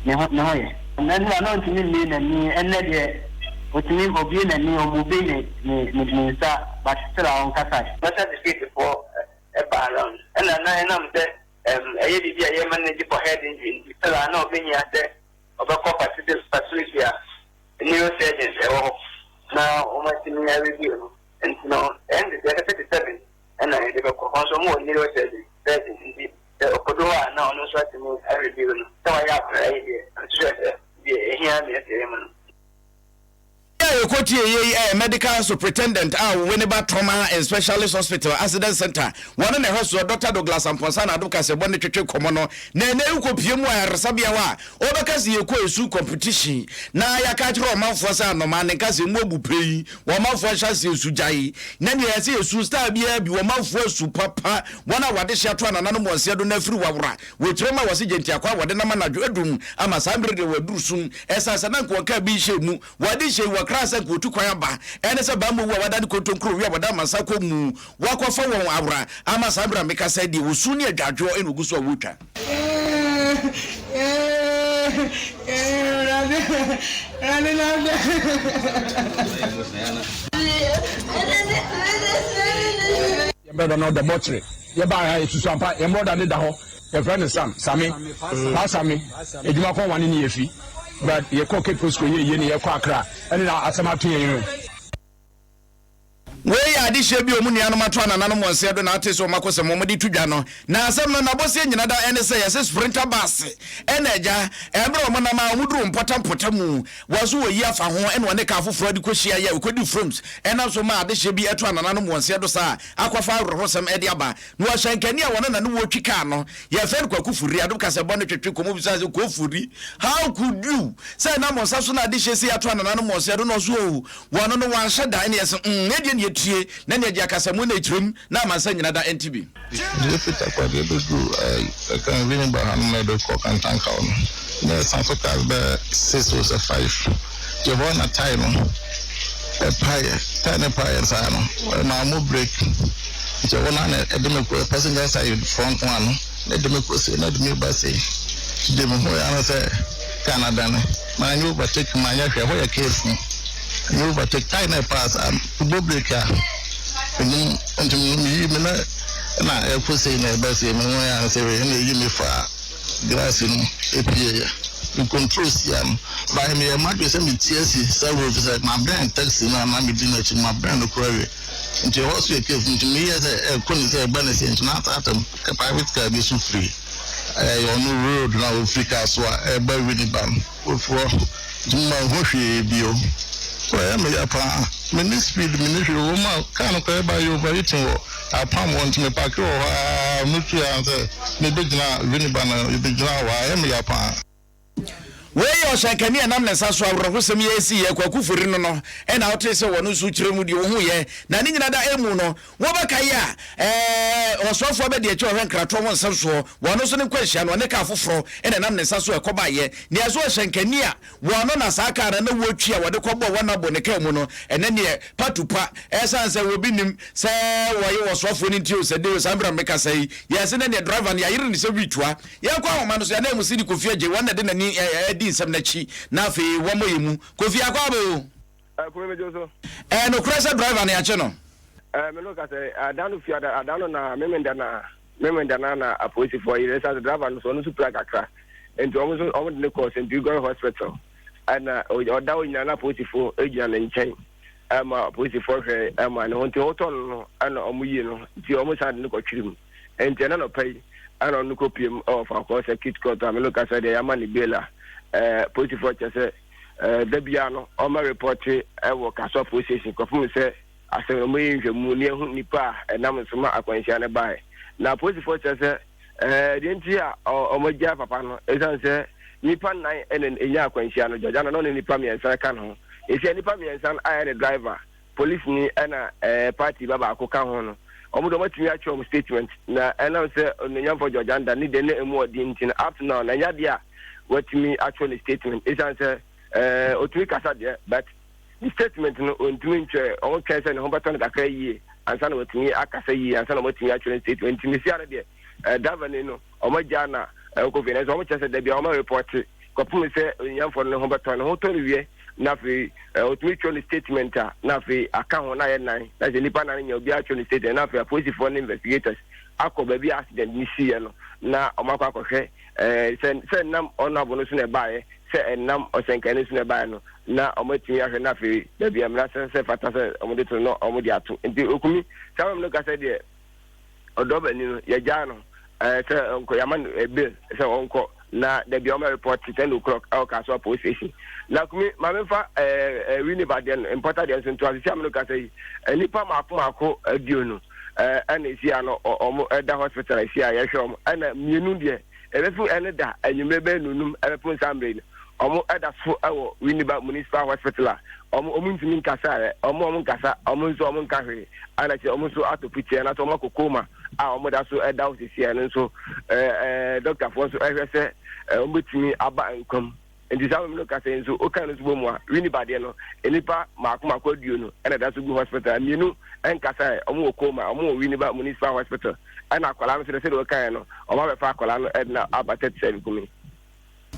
ne ho ne ho yɛ. Nnora na ɔntumi mmue n'ani, ɛnnɛ deɛ ɔtumi ɔbue n'ani, ɔmove ne ne ne nsa but still a ɔnkasae. National security foɔ baa around ɛna na ɛnam sɛ ɛyɛ biribi a yɛ manage for head injury nti still a na ɔbɛhia sɛ ɔbɛkɔ facility a neurosurgeons ɛwɔ hɔ na wɔatumi a review no nti no ɛnde deɛ 37 ɛna yɛde bɛkɔ hɔ nso wɔwɔ neurosurgeon surgeon nti sɛ ɔkɔdo hɔ a na ɔno nso atumi a review no sɛ wayɛ akwadaa yi deɛ nso sɛ deɛ ɛhia deɛ ɛsɛ yɛ ma no. A yɛkɔtiee yei yɛ Medical Superintendent a Winneba Trauma and Specialist Hospital Accident Centre, wɔne na ɛhwɛ soɔ, Dɔkta Douglas Amponsah na Adom Kaseɛbɔ ne twetwe nkɔmmɔ no. Na ɛnnɛ yi wokɔpue mu ayaresabea hɔ a, wobɛka sɛ yɛkɔ ɛsu competition na yɛaka akyerɛ ɔmanfoɔ sɛ anomaa ne nka sɛ ɛmu abu pɛ yi, ɔmanfoɔ nhyɛ aseɛ nsu gyae. Na nea ɛsɛ yɛsu style biara bi, ɔmanfoɔ asu papa, wɔn a wɔadehye ato anananom wɔn seɛ do no afiri wawora, wɔkyerɛ mu a wɔse gyantiakwa a wɔde nam anadwo adum ama saa mmerɛ deɛ wɔaduru sum, ɛsiane sɛ na anka wɔnkaa bi nhyɛɛ mu. Wɔde hyɛi wɔ kra sɛ anka wɔtu kwan aba, ɛne sɛ bammɔ wu a wɔada ne kontonkuro wi a wɔda amansan kɔ mu, wɔakɔfa wɔn awora ama saa mmerɛ a mekasa yi deɛ osu ne adwadwoɔ na wɔgu so a wɔretwa. Yɛn brɔda no ɔda mɔkyere. Yɛbaa ha yɛsusu ampa yɛn brɔda no da hɔ. Yɛfrɛ no Sam, Same, Paa Same. Adwuma kɔn wane ne yɛfi. But yɛkɔ Cape Coast kɔyɛ yie ne yɛkɔ Accra ɛne na asɛm ato yɛn o. Wei yɛ adehyeɛ bi a wɔn nuanom ato anananom wɔn nsa do na ate sɛ wɔn akosɛm wɔn de to dwa no. Na asɛm no n'abɔseɛ nyina da ɛne sɛ yɛse sprinter bus ɛna agya ɛberɛ a wɔn nam a wɔn duru mpɔtam mpɔtamu wɔ so wɔyi afa ho ɛna wɔne kaa foforɔ de kɔhyia yɛ ɛkɔdi froms ɛnam so maa adehyeɛ bi ɛto anananom wɔn nsa do saa akɔfa awerɛhosɛm ɛde aba. Na ɔhyɛnkani a wɔne na ne wɔretwi kaa no, yɛfrɛ no Kwaku Furi. Adom kasɛbɔ no twetwe kɔmmɔ bisaa sɛ, Kofuri, how could you? Sɛ ɛnam wo nsa so na adehyeɛ sei ato anananom wɔn nsa do? Na ɔse, Oh, wɔno no wanhyɛ da. Ɛne yɛse, Mm, ɛdeɛ ne yɛtie, na ne yɛgye akasamu na ɛkyerɛm, na amansan nyina da ɛnte bi. Nti efi Takoradi ebeduru ɛɛ Winneba ha nom na yɛde kɔ Kantankaw no, na yɛsan so cars bɛyɛ six o sɛ five. Nti ɛhɔ na tae no ɛpaeɛ. Tae no paeɛ saa no, ɛmaa mo break. Nti ɛhɔ no ara na ɛde me kɔ passenger side front one no, na ɛde me kɔ sei, na ɛde me ba sei. Nti deɛ mehuiɛ ara ne sɛ car no adane. Manyɛ overtake, manyɛ hwee, ɛhɔ yɛ cave mu. Manyɛ overtake, tae no ɛpaa saa no, mebɔ break a, menim, nti meyii me na na ɛkɔ sei na ɛba sei, mehuiɛ ara ne sɛ wei na ɛyi me faa glass no mu ɛpieeɛ. Me control sia no, but meyɛɛ m'adwene sɛ meti asi servo efisɛ mabɛn taxi no a na medi n'akyi no, mabɛn no koraa awie. Nti ɛhɔ so yɛ cave nti meyɛ sɛ ɛkɔ ne sɛ ɛba ne sɛ nti na ataatam private car bi so firi ɛyɛ ɔno road na ofiri car so a ɛba Winneba no ofiri hɔ nti mo ma nhu hwee bio so ɛyɛ me ya paa me ne speed me ne hwee wɔ mu a car no kora ɛba yɛ overheating wɔ apam hɔ nti me parke wɔ hɔ aa me tu a sɛ me bɛ gyina Winneba no yɛ gyina hɔ a ɛyɛ me ya paa. Wei yɛ ɔhyɛnkani a ɛnam ne nsa so awerɛhosɛm yi resi yɛ Kwaku Fori no no na wotee sɛ wɔno nso kyerɛ mu deɛ ɔhuiɛ na ne nyina da emu no wobɛkae a ɛɛ ɔsoafoɔ abɛdi akyi ɔhwɛ nkratoɔ ho nsɛm soɔ wɔno nso ne nkwanhyia no ɔne kaa foforɔ na ɛnam ne nsa so ɛkɔbaeɛ nea ɛso ɔhyɛnkani a wɔno na saa kaa no na wɔtwi a wɔde kɔbɔɔ wɔn abo ne kaa mu no ɛnɛ neɛ patupa ɛsan sɛ wɔbi nim sɛ wɔyɛ ɔsoafoɔ no nti o sɛ de o saa mmerɛ mekasa yi yɛse ne neɛ driver no yɛayere ne sɛ witua Yɛnkɔ ahoma no so, yɛn ananmusini Kofi Adjei, wɔn na ɛde n'ani adi nsɛm no akyi, na afei wɔmmɔ yɛn mu. Kofi, akɔ aba o. Eh, Kumi megye wo so. Ɛyɛ nokorɛ sɛ driver no yɛakye no? Eh, me no ka sɛ, ada no fie ada no na memenda na memenda na na apolisifoɔ yere sɛ driver no so ɔno nso pira kakra nti wɔn nso wɔn de no kɔɔ St. Gregory Hospital ɛna ɔda hɔ nyinaa na apolisifoɔ gyina ne nkyɛn ɛma apolisifoɔ hwɛ ɛma ne ho nti ɔtɔ no no ɛna wɔn yie no nti wɔn san de no kɔtwiri mu. Enti ɛna nɔpa yi ɛna ɔno kɔ piem ɛwɔ faako circuit court a mene kasa deɛ yɛama ne bail a ɛɛ polisifoɔ kyɛ sɛ ɛɛ da biara no ɔma report ɛwɔ Kasoa police station kɔfom sɛ asɛm no wɔyɛ nhwɛmu ne ɛho nipa a ɛnam nso ma akwanhyia no baeɛ na polisifoɔ kyerɛ sɛ ɛɛ deɛ nti a wɔagya papa no ɛsiane sɛ nipa nnan ɛna ɛnya akwanhyia no gyagya no na ɔne nipa mmiɛnsa ka ne ho ɛsia nipa mmiɛnsa no ayɛ ne driver Polisini ɛna ɛɛ party ba baako ka ho no, wɔn de wɔatumi atwerɛ wɔn statement na ɛnam sɛ Onuonyamfoɔ George Andah ne deɛ na emu ɔden nti no up to now na ɛnyɛ adeɛ a watumi atwerɛ ne statement ɛsiane sɛ ɛɛ otumi kasa deɛ but ne statement no ɔntumi ntwerɛ. Wɔn twɛn sɛ ne ho bɛtɔ no kakra yie ansa na watumi akasa yie ansa na wɔatumi atwerɛ ne statement nti mesia no deɛ ɛɛ driver ni no wɔagyaa na ɛkɔ fie nanso wɔkyerɛ sɛ dabi a wɔma repɔte kɔpem sɛ onyamfoɔ no ne ho bɛtɔ ne ho tɔ no wie na afei ɔtumi twerɛ ne statement a na afei aka ho na ayɛ nan na sɛ nnipa nan nya obiara twerɛ ne statement na afei apolisifoɔ ne investigators akɔ baabi a accident no siiɛ no na wɔn akɔ akɔhwɛ ɛɛ sɛ sɛ ɛnam ɔnabo no so na ɛbaeɛ sɛ ɛnam ɔsɛnkan no so na ɛbaeɛ no na wɔn atumi ahwɛ na afei baabi a mmara sɛ sɛ fata sɛ wɔn de to no na wɔn de ato nti okumi saa wɔn no kasa deɛ Ɔdɔbani no yɛgyaa no ɛɛ sɛ ɔnkɔ yɛama no eh, bail sɛ ɔnkɔ na dabi a ɔma report 10 o'clock ɛwɔ Kasoa police station na kumi maame nfa ɛɛ ɛɛ Winneba deɛ no mpɔta deɛ nso nto ase si amino kasa yi nnipa mako mako 20 ɛɛ ɛna esi ano ɔmo ɛda hospital esi a yɛhwɛ ɔmo ɛna mmienu deɛ ɛbɛfo ɛne da enyimire bɛyɛ nonum ɛbɛfo nsamire no ɔmo ɛda so ɛwɔ Winneba Municipal Hospital a ɔmo ɔmo ntumi nkasa ɛ ɔmo ɔmo nkasa ɔmo nso ɔmo nka hwee ɛna kyerɛ ɔmo nso atɔ piti ɛna so ɔmo akɔ coma a ɔmo da so ɛda hɔ sisi ɛno nso ɛɛ ɛɛ dɔktafoɔ nso ɛhwɛ sɛ ɛɛ ɔmo betumi aba nkwam nti saa mmienu kasa yi nso okan no nso bɔ mu a Winneba deɛ no nnipa mako mako 20 ɛna ɛda so gu hospital mmienu ɛnkasa ɛ ɔmo wɔ coma ɔmo wɔ Winneba Municipal Hospital ɛna akwadaa no sɛ sɛdeɛ ɔkan no ɔmo abɛfa akwadaa no ɛde na aba 37 kumi.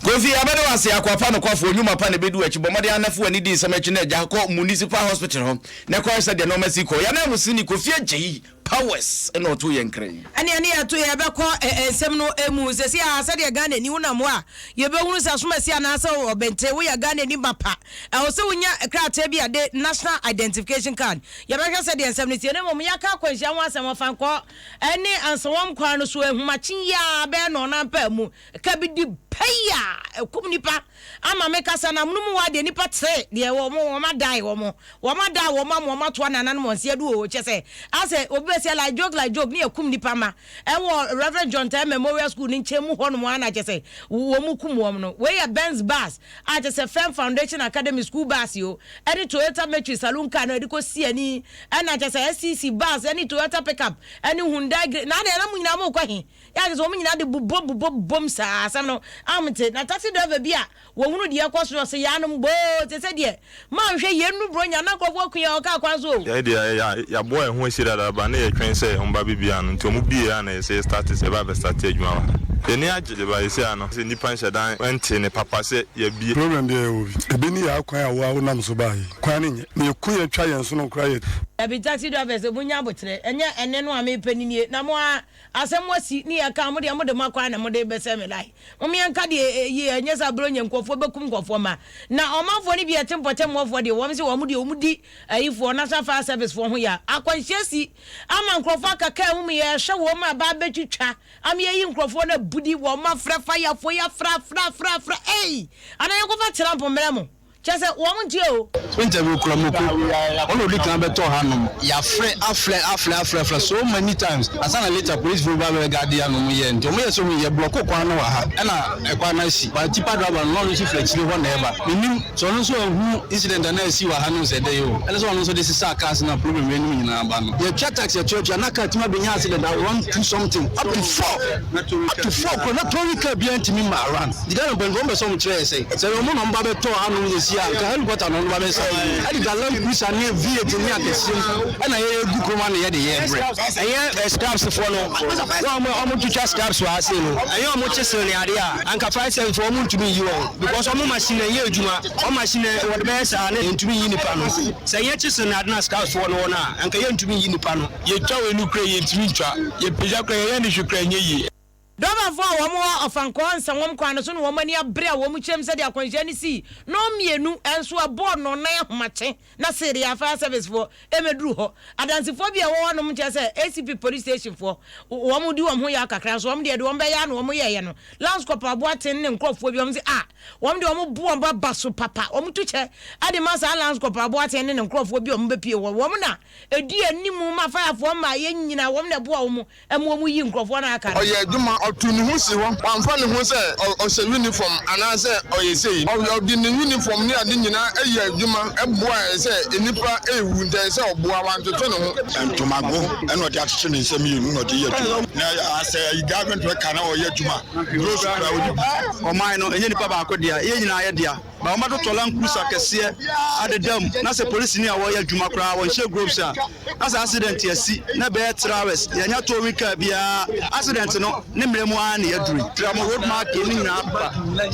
Kofi, yɛbɛda wo ase, akoa pa nokwafoɔ, nnwuma pa na ɛbɛdi w'akyi. Bɔ mmɔden ara na fa w'ani di nsɛm akyi na agya kɔ Municipal Hospital hɔ na kɔhwɛ sɛdeɛ nnoɔma si kɔ. Yɛn ananmusini, Kofi Adjei. Powers na ɔtoo yɛn nkra yi. Ɛneɛ ne yɛto yɛbɛkɔ nsɛm no mu sɛsi a sɛdeɛ Ghana ni wonam hɔ a yɛbɛhunu sɛ asomasi anaasɛ ɔbɛnte woyɛ Ghana ni mapa ɛwɔ sɛ wonya krataa bi a de National Identification Card yɛbɛhwɛ sɛdeɛ nsɛm no tie na mmom yɛaka akwanhyia ho asɛm ɔfankɔ ɛne ansawam kwan no so ahumakye yi a bɛyɛ nɔɔnan paa mu ka bi di pɛi a ɛkum nipa ama me kasa na amono mu hɔ adeɛ nipa tere deɛ wɔn wɔn adae wɔn wɔn adaa wɔn ama wɔn atoa nananom wɔn se adu o kyɛ sɛ asɛ obi bɛ sɛ like joke like joke ne yɛ kum nipa ma ɛwɔ Reverend John Taye Memorial School ne nkyɛn mu hɔ nom ana kyɛ sɛ wɔn mu kum wɔn no wei yɛ Benz bus a kyɛ sɛ Firm Foundation Academy school bus yo ɛne Toyota Matrix saloon car no ɛde kɔ si ani ɛna kyɛ sɛ SCC bus ɛne Toyota pickup ɛne Hyundai Grey na adeɛ na mo nyinaa mo kɔ he Yɛ a kyerɛ sɛ wɔn nyinaa de bobɔ bobɔ bobom saa asɛm no amte. Na taxi driver bi a wɔhunu deɛ ɛrekɔ so no ɔse yaanom boo te sɛ deɛ manhwɛ yɛn nnu bronya na nkurɔfoɔ aku yɛn wɔ kaa kwan so o. Yɛn deɛ yɛ yɛaboa yɛn ho asi dada ba na yɛtwɛn sɛ wɔn ba bɛbie ano nti wɔn bie a na yɛsɛ yɛ starte sɛ yɛba abɛ starte adwuma wɔ ha. Yɛn ani agye ba yɛsei ano sɛ nnipa nhyɛ da nte ne papa sɛ yɛabie. Problem deɛ yɛwɔ bi. Ebi ne yɛn akwan a wo a wonam so baa yi. Kwan no nyɛ. Na yɛku yɛn twa yɛn sono koraa yɛ. Dabi taxi drivers monya aboterɛ ɛnyɛ ɛnne no a mepɛ no nie na mo ara Asɛm asi ne yɛka a mo deɛ mode mo akwan na mode bɛsɛe me life. Mom yɛnka deɛ ɛye ɛnyɛ sɛ abrɛ nkurɔfoɔ bɛkum nkurɔfoɔ mma. Na ɔmanfoɔ no bi a ɛte mpɔtamuafoɔ deɛ wɔn se wɔn deɛ wɔn di ayifoɔ National Fire Service foɔ ho ya. Akwanhyia si ama nkurɔfoɔ aka kaa mu mu yɛhwɛ wɔn a ba abɛtwitwa ama yɛyi nkurɔfoɔ no abudi wɔn afrɛ firefoɔ yi afrɛ afrɛ afrɛ afrɛ ei anaa yɛnkɔfa tramp mmerɛ mo. Kyerɛ sɛ, wɔn ntie o. Interview kura moko ɔna odi kan bɛtɔ ha nom yafrɛ afrɛ afrɛ afrɛ afrɛ so many times ansa na later police fo ba bɛ gade ano ɔmo yɛ nti ɔmo yɛ sɛ ɔmo yɛ blɔko kwan no wɔ ha ɛna ɛkwan no asi but tipa driver no na ɔno nso firi akyire hɔ na ɛba menim sɛ ɔno nso ahu incident a na asi wɔ ha no sɛ dɛn o ɛne sɛ ɔno nso de sesaa cars no a problem wei nom nyinaa ba no yɛtwa tax yɛtuatua na car tumi abɛnya accident around two something up to four up to four kora na towing car biara ntumi mma around Nti Ghana mpanyinfoɔ ɔmo pɛ sɛ ɔmo kyerɛ yɛ sɛ sɛ ɔmo na ɔmo ba bɛ tɔ hanom sɛsi a nka helicopter na ɔmo ba bɛ sa ɛde da land cruiser ne V8 ne akɛseɛ mu ɛna yɛ yɛ gu kurom ha na yɛ de yɛ brɛ. Ɛnyɛ scraps foɔ no wɔn a ɔmo twitwa scraps wɔ ha sei no ɛnyɛ ɔmo kye sere ne adeɛ a anka fire service foɔ ɔmo ntumi nyi wɔn because ɔmo machine no ɛnyɛ adwuma wɔn machine no wɔde bɛyɛ saa na yɛntumi nyi nipa no sɛ ɛnyɛ kye sere ne ade na scraps foɔ no wɔ no a anka yɛntumi nyi nipa no. Yɛtwa wei no koraa yɛntumi ntwa, yɛpagya koraa yɛyɛ no hwee koraa ɛnyɛ yie. Dɔbafoɔ a wɔn wɔ Ɔfankɔɔ Nsawam kwan no so na wɔn ani abere a wɔn kyerɛm sɛdeɛ akwanhyia no sii nnɔn mmienu nso ɛbɔɔ nnɔnnan ahomakye na Serea Fire Service foɔ mmɛduru hɔ. Adansefoɔ bi a ɛwɔ hɔnom kyerɛ sɛ ACP Police Station foɔ wɔn di wɔn ho yaw kakra nso wɔn deɛ deɛ wɔn bɛyɛ ara na wɔn yɛeɛ no. Lance Corporal Boateng ne nkorɔfoɔ bi wɔn se ah wɔn deɛ wɔn bo wɔn aba so papa wɔn tu kyɛ de ma saa Lance Corporal Boateng ne ne nkorɔfoɔ bi a wɔn bɛpue hɔ wɔn na ɛdi anim ma firefoɔ mmaeɛ nyinaa wɔn na ɛboa wɔn Ɛma wɔn yi nkurɔfoɔ no a aka no. Ɔyɛ adwuma, ɔto ne ho si hɔ, wamfa ne ho sɛ ɔhyɛ uniform anaasɛ ɔyɛ sei. Ɔde ne uniform ne ade nyinaa yɛ adwuma boaeɛ sɛ nnipa rewu nti ɛsɛ sɛ ɔboa, wantoto ne ho. Ntomago na ɔde akyekyere ne nsa mmienu na ɔde yɛ adwuma. Na sɛ government worker na ɔyɛ adwuma, gross koraa ɔdi bi. Ɔman no, ɛnyɛ nipa baako dea, yɛn nyinaa yɛ dea. Ba wɔbɛtotɔ land cruiser kɛseɛ adeda mu na sɛ polisini a wɔyɛ adwuma koraa wɔnhyɛ gloves a na sɛ accident asi na ɛbɛyɛ three hours yɛanya towing car biara accident no ne mmerɛ mu ara na yɛaduru yi Tramo road marking ne nyinaa ba.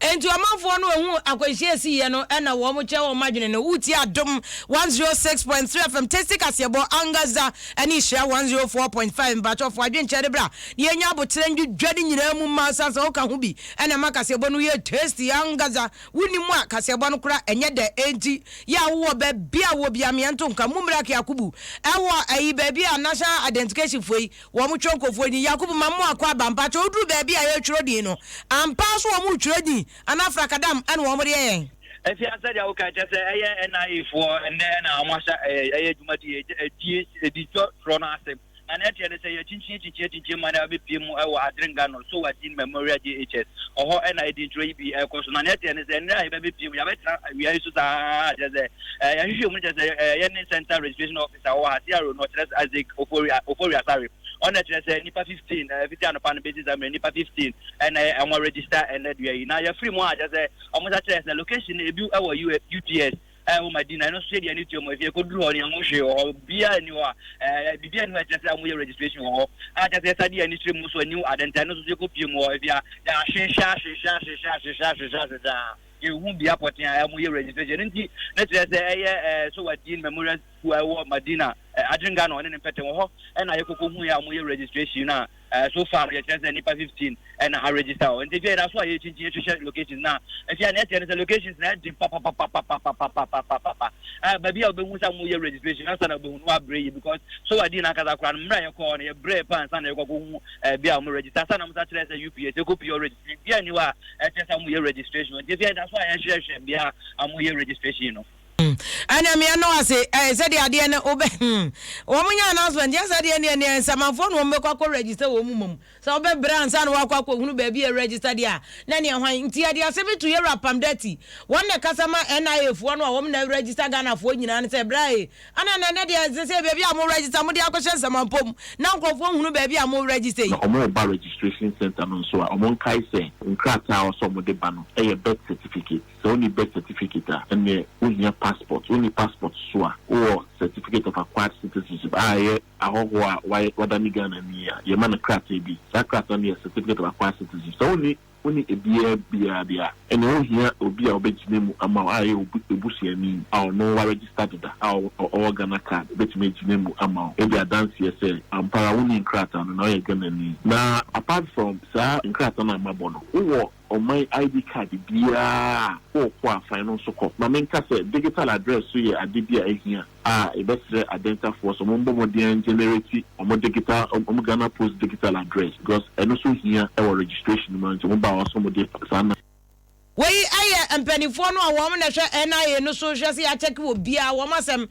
Enti ɔmanfoɔ no ehuu akwanhyia a esiiɛ no na wɔn kyerɛ wɔn adwene no. Woretie Adom 106.3 FM, Tasty Kaseɛbɔ, Angaza ne Nhyira 104.5. Mpakyɛw fa w'adwenkyerɛ no bra na yɛnya aboterɛ ndwidwa ne nyinaa mu ma sane sɛ woka ho bi na ɛma kaseɛbɔ no yɛ tasty ankasa. Wonni mu a, kaseɛbɔ no kora ɛnyɛ dɛ. Enti yɛ a wowɔ baabi a wowɔ biara meɛ nto nka. Mumrak Yakubu ɛwɔ ɛyi baabi a National Identification foɔ yi wɔn twerɛ nkurɔfoɔ din. Yakubu ma mo akɔ aba. Mpakyɛ woduru baabi a yɛretwerɛ din no, ampa ara so wɔn retwerɛ din anaa frakadam ɛna wɔn de yɛ yɛn? Afia sɛdeɛ woka kyɛ sɛ ɛyɛ NIA foɔ ɛnnɛ na wɔn ahyɛ ɛyɛ dwumadie ɛdie ɛdi twerɛ no ase. Na nea ɛteɛ ne sɛ, yɛakyinkyin akyinkyin akyinkyin ma no abepue mu wɔ Adringa no, Sowa-Din Memorial JHS. Ɔhɔ na edintwerɛ yi bi rekɔ so. Na nea ɛteɛ ne sɛ, nnɛ a yɛbɛbepue mu, yɛabɛtena awia yi so saa ara, kyerɛ sɛ, yɛahwehwɛ mu no kyerɛ sɛ, yɛne Central Registration Officer wɔ ha, CRO no, ɔkyerɛ sɛ Isaac Ofori, Ofori Asare. Ɔno na ɛkyerɛ sɛ nnipa 15, fiti anɔpa no besi saa mmerɛ, nnipa 15 na wɔn aregister ɛnnɛ dua yi. Na yɛafiri mu a, kyerɛ sɛ, wɔn nsa kyerɛ sɛ location no, ebi wɔ UTS. Ɛɛ wɔ Madina, ɛno nso yɛ deɛ ne tua mu. Afei ɛkɔduru hɔ no, yɛnho hwee wɔ hɔ. Biribiara nni hɔ a, ɛɛ biribiara nni hɔ a ɛkyerɛ sɛ wɔyɛ registration wɔ hɔ. A kyerɛ sɛ yɛsa de yɛn ani kyerɛ mu nso a, new Adenta, ɛno nso so yɛkɔpie mu hɔ. Afei a, yɛahwehwɛ, ahwehwɛ, ahwehwɛ, ahwehwɛ, ahwehwɛ, ahwehwɛ a, yɛnhu bea pɔtee a wɔyɛ registration. Ɛno nti, na kyerɛ sɛ ɛyɛ ɛɛ Sowadin Memorial School a ɛwɔ Madina. Adringa na ɔne ne mpɛtɛ wɔ hɔ ɛna yɛkɔkɔ hu yɛ a wɔyɛ registration no a so far no yɛkyerɛ sɛ nnipa 15 ɛna aregister hɔ nti afei yɛda so a yɛkyinkyin hwehwɛ locations na afei a na ɛteɛ no sɛ locations na ɛde papapapapapapapapapa baabi a wobɛhu sɛ wɔyɛ registration ansa na wobɛhu no wabrɛ yi because so wadi no ankasa koraa no mmerɛ a yɛkɔɔ no yɛbrɛ pa ansa na yɛkɔkɔ hu bi a wɔn register ansa na wɔn sa kyerɛ sɛ UPS ɛkɔ pii registration bi a ni hɔ a ɛkyerɛ sɛ wɔyɛ registration nti afei yɛda so a yɛhwehwɛ bea a wɔyɛ registration no. Ɛna mmea no ase ɛɛ sɛdeɛ adeɛ no wobɛ hmm wɔn nyɛ announcement yɛ sɛ adeɛ neɛ neɛ nsamanfoɔ na wɔn bɛkɔ akɔ register wɔn mu mom sɛ wobɛ brɛ ansa na wakɔ akɔ hunu baabi yɛ register deɛ a na neɛ hwan nti yɛde ase bi to yɛwura Pamdati wɔn na ɛkasa ma NIA foɔ no a wɔn na register Ghana foɔ nyinaa no sɛ bra ee ana na ɛnɛ deɛ sɛ sɛ baabi a mo register mo de akɔhyɛ nsamanpɔ mu na nkurɔfoɔ nhunu baabi a mo register yi. Na wɔreba registration centre no nso a, wɔnkae sɛ nkrataa a ɛwɔ sɛ wɔde ba no yɛ birth certificate. Sɛ wonni birth certificate a, ɛnneɛ wohia passport. Wonni passport nso a, wowɔ certificate of acquired citizenship a ɛyɛ ahɔhoɔ a wɔayɛ wɔadane Ghanani a, yɛma no krataa bi. Saa krataa no yɛ certificate of acquired citizenship. Sɛ wonni wonni ebiara biara deɛ a, ɛnneɛ wohia obi a ɔbɛgyina mu ama wo a ɛyɛ wo busuani a ɔno waregister deda a ɔwɔ Ghana card bɛtumi agyina mu ama wo de adanseɛ sɛ ampa ara wonni nkrataa no na woyɛ Ghanani. Na apart from saa nkrataa no a mabɔ no, wowɔ ɔman ID card biara a worekɔ a fa ɛno nso kɔ. Ma menka sɛ digital address nso yɛ ade bi a ehia a yɛbɛsrɛ Adentafoɔ sɛ wɔmmɔ mmɔden ngenerate wɔn digital wɔn Ghana Post digital address because ɛno nso hia wɔ registration no mu nti wɔba a wɔsɛ wɔde saa na. Wei yɛ mpaninfoɔ no a wɔn na ɛhwɛ NIA no so hwɛ sɛ yɛakyɛke obiara wɔn asɛm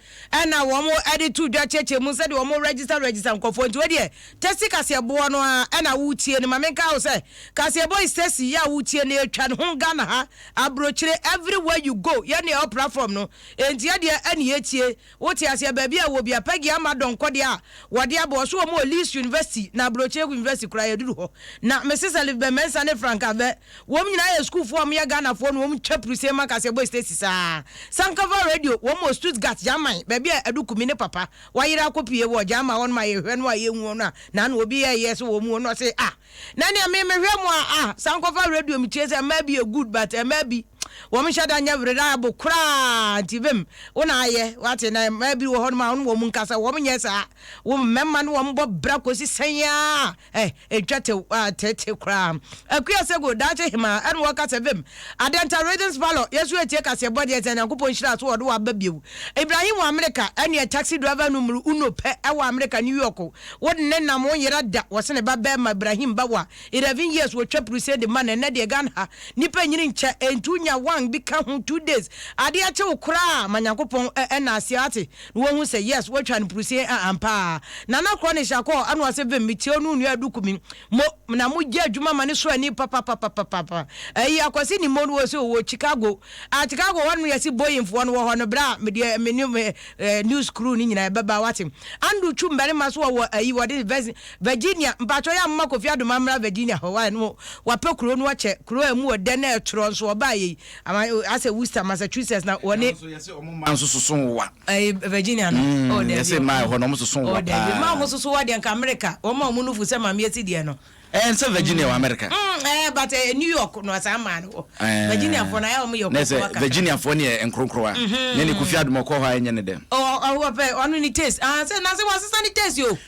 na wɔn de to dwa kyerɛkyerɛ mu sɛdeɛ wɔn register register nkurɔfoɔ nti wei deɛ Tessy kaseɛboɔ no ara na woretie no ma menka wo sɛ kaseɛbɔ is Tessy yɛ a woretie no ɛtwa ne ho Ghana ha abrokyire everywhere you go yɛne ɛwɔ platform no enti yɛdeɛ ɛne yɛtie Wote aseɛ baabi a wɔ bia Peggy ama dɔnkɔ deɛ a wɔde abɔ ɔso wɔn wɔ Leeds University na aburokyire university koraa yɛduru hɔ na me sesa Liv-Ben Mensah ne Frank Avɛ wɔn nyinaa yɛ sukuufoɔ a wɔn yɛ Ghanafoɔ na wɔn twa pruse ma kaseɛbɔ Stacy saa Sankofa Radio wɔn wɔ Stuttgart German baabi a Adu Kumi ne papa wayere akɔ pie wɔ German hɔ nom a yɛhwɛ no a yɛnhu no a na ano obi yɛ yɛ so wɔn mu no ɔse ah Na nea me mehwɛ mo a ah san kɔfa radio me tie sɛ mmaa bi yɛ good but mmaa bi wɔn nhyɛ da nyɛ reliable koraa nti vim wo na ayɛ wate na mmaa bi wɔ hɔ nom a wɔn wɔn nkasa wɔn nyɛ saa wo mmarima no wɔn bɔ bra kɔsi sɛn a eh etwa tew a tete koraa akua sego daakye hema ɛna wɔka sɛ vim adɛnta reasons palɔ yɛso etie kaseɛ bɔ deɛ sɛ nyankopɔn nhyira so wɔde waba bio Ibrahim wɔ Amerika ɛneɛ taxi driver numero uno pɛ ɛwɔ Amerika New York Wo de ne nam wo nyera da wɔse ne ba bɛɛma Ibrahim ba wa 11 years wɔtwa pruse de ma no ɛnɛ deɛ Ghana ha nipa nyini nkyɛ ɛnti wo nya one bi ka ho 2 days adeɛ kye wo koraa ma Nyankopɔn ɛna aseɛ wate na wahu sɛ yes watwa no pruse a ampaa Nana Krɔnish akɔ ɛna ɔse vim metie wo ne wo nua Aduku mi mo na mo gye adwuma ma ne so ani papapapapapa ɛyi Akwasi Nimo no wɔse ɔwɔ Chicago a Chicago hɔ no yɛse Boeing foɔ no wɔ hɔ no berɛ a medeɛ me ne eh, news crew no nyinaa ɛbɛba wate. Andrew Twum barima so wɔwɔ ayi wɔde Virginia mpatsɔ yɛ amoma Kofi Adoma mmra Virginia hɔ wa no wapɛ kuro no akyɛ kuro a emu ɔdɛ na ɛtorɔ nso ɔbaa yɛ yi ama asɛ Worcester Massachusetts na wɔne Ɔmo mmaa nso soso wa. Ɛyi Virginia no. Mm, oh, yɛsɛ mmaa ɛhɔ na ɔmo soso wa oh, paa. Mmaa ɔmo soso wa deɛ nka America wɔn a ɔmo nufu sɛ maame esi deɛ no. Ɛɛ nsɛ Virginia wɔ America. Mm, ɛɛ but ɛɛ New York no asaa maa no wɔ. Ɛɛ Virginia fo na ayɛ wɔn yɛ ne sɛ kɔkɔɔ kakra. Virginia fo ne yɛ nkronkrowa. Mhm. Ne ne Kofi Adom ɔkɔ hɔ a ɛnyɛ ne dɛ. Ɔ ɔ ɔpɛ ɔno ne taste ah sɛ na sɛ wasesa ne taste o.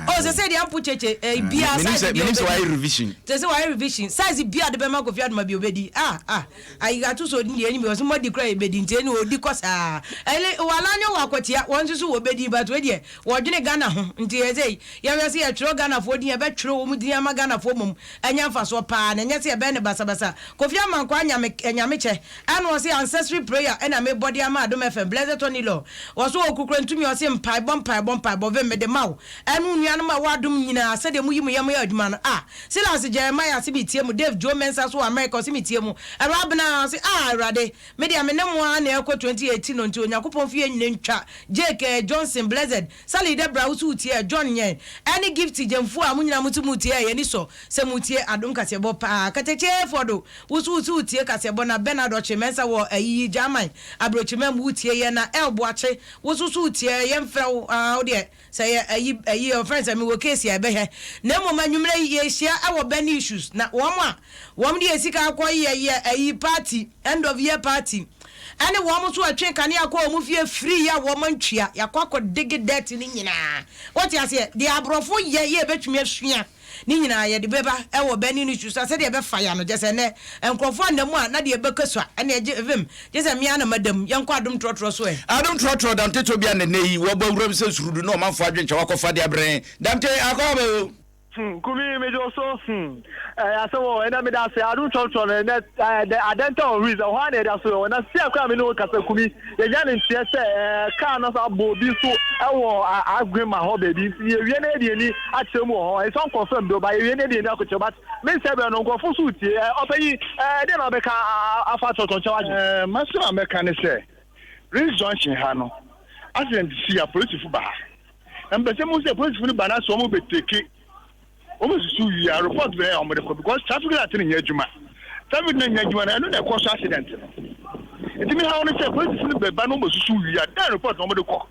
Oh sɛ sɛ deɛ ampo kyekye ɛɛ bia Menim size sɛ bia menim sɛ obedi. wayɛ revision. Sɛ sɛ wayɛ revision size bia de bɛma Kofi Adom bi obedi ah ah ayi ato so odi deɛ ɛni bi ɔsɛ mo adi kora yɛ bedi nti ɛni odi kɔ saa ɛne wala nyɛ wɔ akɔtia wɔn nso so wɔ bedi but wei deɛ Wɔdwene Ghana ho nti ɛsɛ yɛhwɛ sɛ yɛtwerɛ Ghanafoɔ din a yɛbɛtwerɛ wɔn din ama Ghanafoɔ mmom anya mfasoɔ paa na ɛnyɛ sɛ yɛbɛyɛ no basabasa. Kofi Amankwaa Nyame Nyamekyɛ ɛna ɔse ancestry prayer ɛna mebɔ de ama Adom FM Blessed Tony Law ɔso ɔkukura ntumi ɔse mpaebɔ mpaebɔ mpaebɔ vem mede ma wo ɛne wo nuanom a ɛwɔ Adom nyinaa sɛdeɛ moyi mo yam yɛ adwuma no ah Silas Jeremiah se metie mo Dave Joe Mensah so wɔ America ɔse metie mo Awurabena ɔse ah Awurade Me deɛ me ne mo ara na ɛrekɔ 2018 no nti Onyankopɔn fie nyina ntwa Jake eh, Johnson, Blessed, Sally dɛ bra wo so wotie eh, John Nyɛn ɛne Gifty Gyamfua a mo nyinaa mo so motie eh, yɛni sɔ sɛ motie Adom kaseɛbɔ paa Katakye Fɔdo wo so wo so wotie kaseɛbɔ na Bernard Ɔkye Mensah wɔ ayiyi German abrokyiman mu wotie yɛn na El Boakye wo so so wotie eh, yɛmfrɛ wo ah wo deɛ Sɛ yɛ ayi ayi ɔfrɛ no sɛ mewɔ case a ɛbɛhwɛ na mmom anwummerɛ yi yɛhyia ɛwɔ burning issues na wɔn a wɔn de yɛ sika akɔ yɛ yɛ ayi party end of year party. Ɛne wɔn nso ɛtwe kanea kɔ wɔn fie free a wɔn antua. Yɛakɔ akɔ dege dirt no nyinaa. Wote aseɛ? Deɛ aborɔfo yɛ yɛ yɛbɛtumi asua ne nyinaa yɛde bɛba ɛwɔ burning issues a sɛdeɛ ɛbɛfa yɛ ano. Kyerɛ sɛ ɛnɛ nkurɔfoɔ anna mu a na deɛ ɛbɛka sua ɛne ɛgye vim. Gye sɛ me ara na mada mu. Yɛnkɔ adom trɔtrɔ so ɛ. Adom trɔtrɔ Damte Tobia na nnɛ yi wɔbɔ awuram sɛ nsurudu na ɔmanfoɔ adwenkyɛ wakɔfa de abrɛ yɛn. Damte, akɔ aba o! Hmm Kumi megye wo so hmm ɛyɛ asɛm o ɛnɛ meda ase adom trɔtrɔ no ɛnɛ ɛɛ the adɛnta on wheels ɛhɔ ara na yɛde aso yɛ na si akora me ne wo kasa Kumi yɛnya ne nteɛ sɛ ɛɛ kaa no so abɔ obi so ɛwɔ agrema hɔ baabi nti yɛwie na yɛde ani akyerɛ mu wɔ hɔ it's unconfirmed though but yɛwie na yɛde ani akɔkyerɛ but me nsɛ berɛ no nkurɔfo so tie ɛɛ ɔpanyin ɛɛ deɛ na ɔbɛka afa trɔtrɔ nkyɛw agye. Ɛɛ masɛm a mɛka ne sɛ Rinse junction ha no accident si a polisifo ba ha. Na mepɛ sɛ muhu sɛ polisifo no ba na sɛ wɔn bɛ teke wɔn bɛ susu wie a report bɛyɛ a wɔn de kɔ because traffic light no nyɛ adwuma traffic no nyɛ adwuma na ɛno na ɛkɔ so accident no nti mi haw no sɛ polisifo no bɛ ba na wɔn bɛ susu wie a dan report na wɔn de kɔ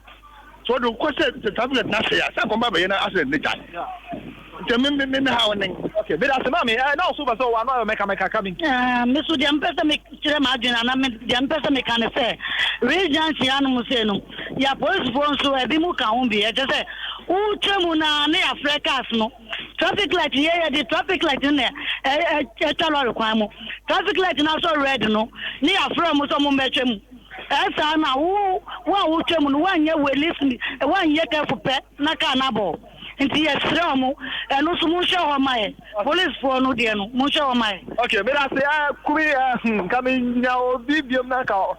so wɔde kɔ sɛ traffic light na asɛe a sɛ akɔmba bɛyɛ na accident no gyae nti me me me me haw ne. Okay, meda ase maame. Ɛ na ɔso bɛ sɛ ɔwɔ ano ayɛ mɛka mɛka ka mi. Ɛɛ me so deɛ mpɛ sɛ me kyerɛ m'adwene anaa me deɛ mpɛ sɛ meka ne sɛ Rees Junction hanom sei no yɛ apolisifoɔ nso ebi mu ka ho bi ɛkyɛ sɛ wotwa mu na ne yɛafrɛ cars no traffic light yɛ yɛde traffic light no na ɛtwa lɔre kwan mu traffic light no asɔ red no ne yɛafrɛ mo sɛ mo mmɛtwa mu ɛsaa na wo wo a wotwa mu no woanyɛ wei woanyɛ careful pɛ na car no abɔ Nti yɛsrɛ ɔmo, ɛno nso monhwɛ hɔ ma yɛ. Police foɔ no deɛ no, monhwɛ hɔ ma yɛ. Ok, meda ase eh, Kumi eh, hmm, nka menya obi biom na nka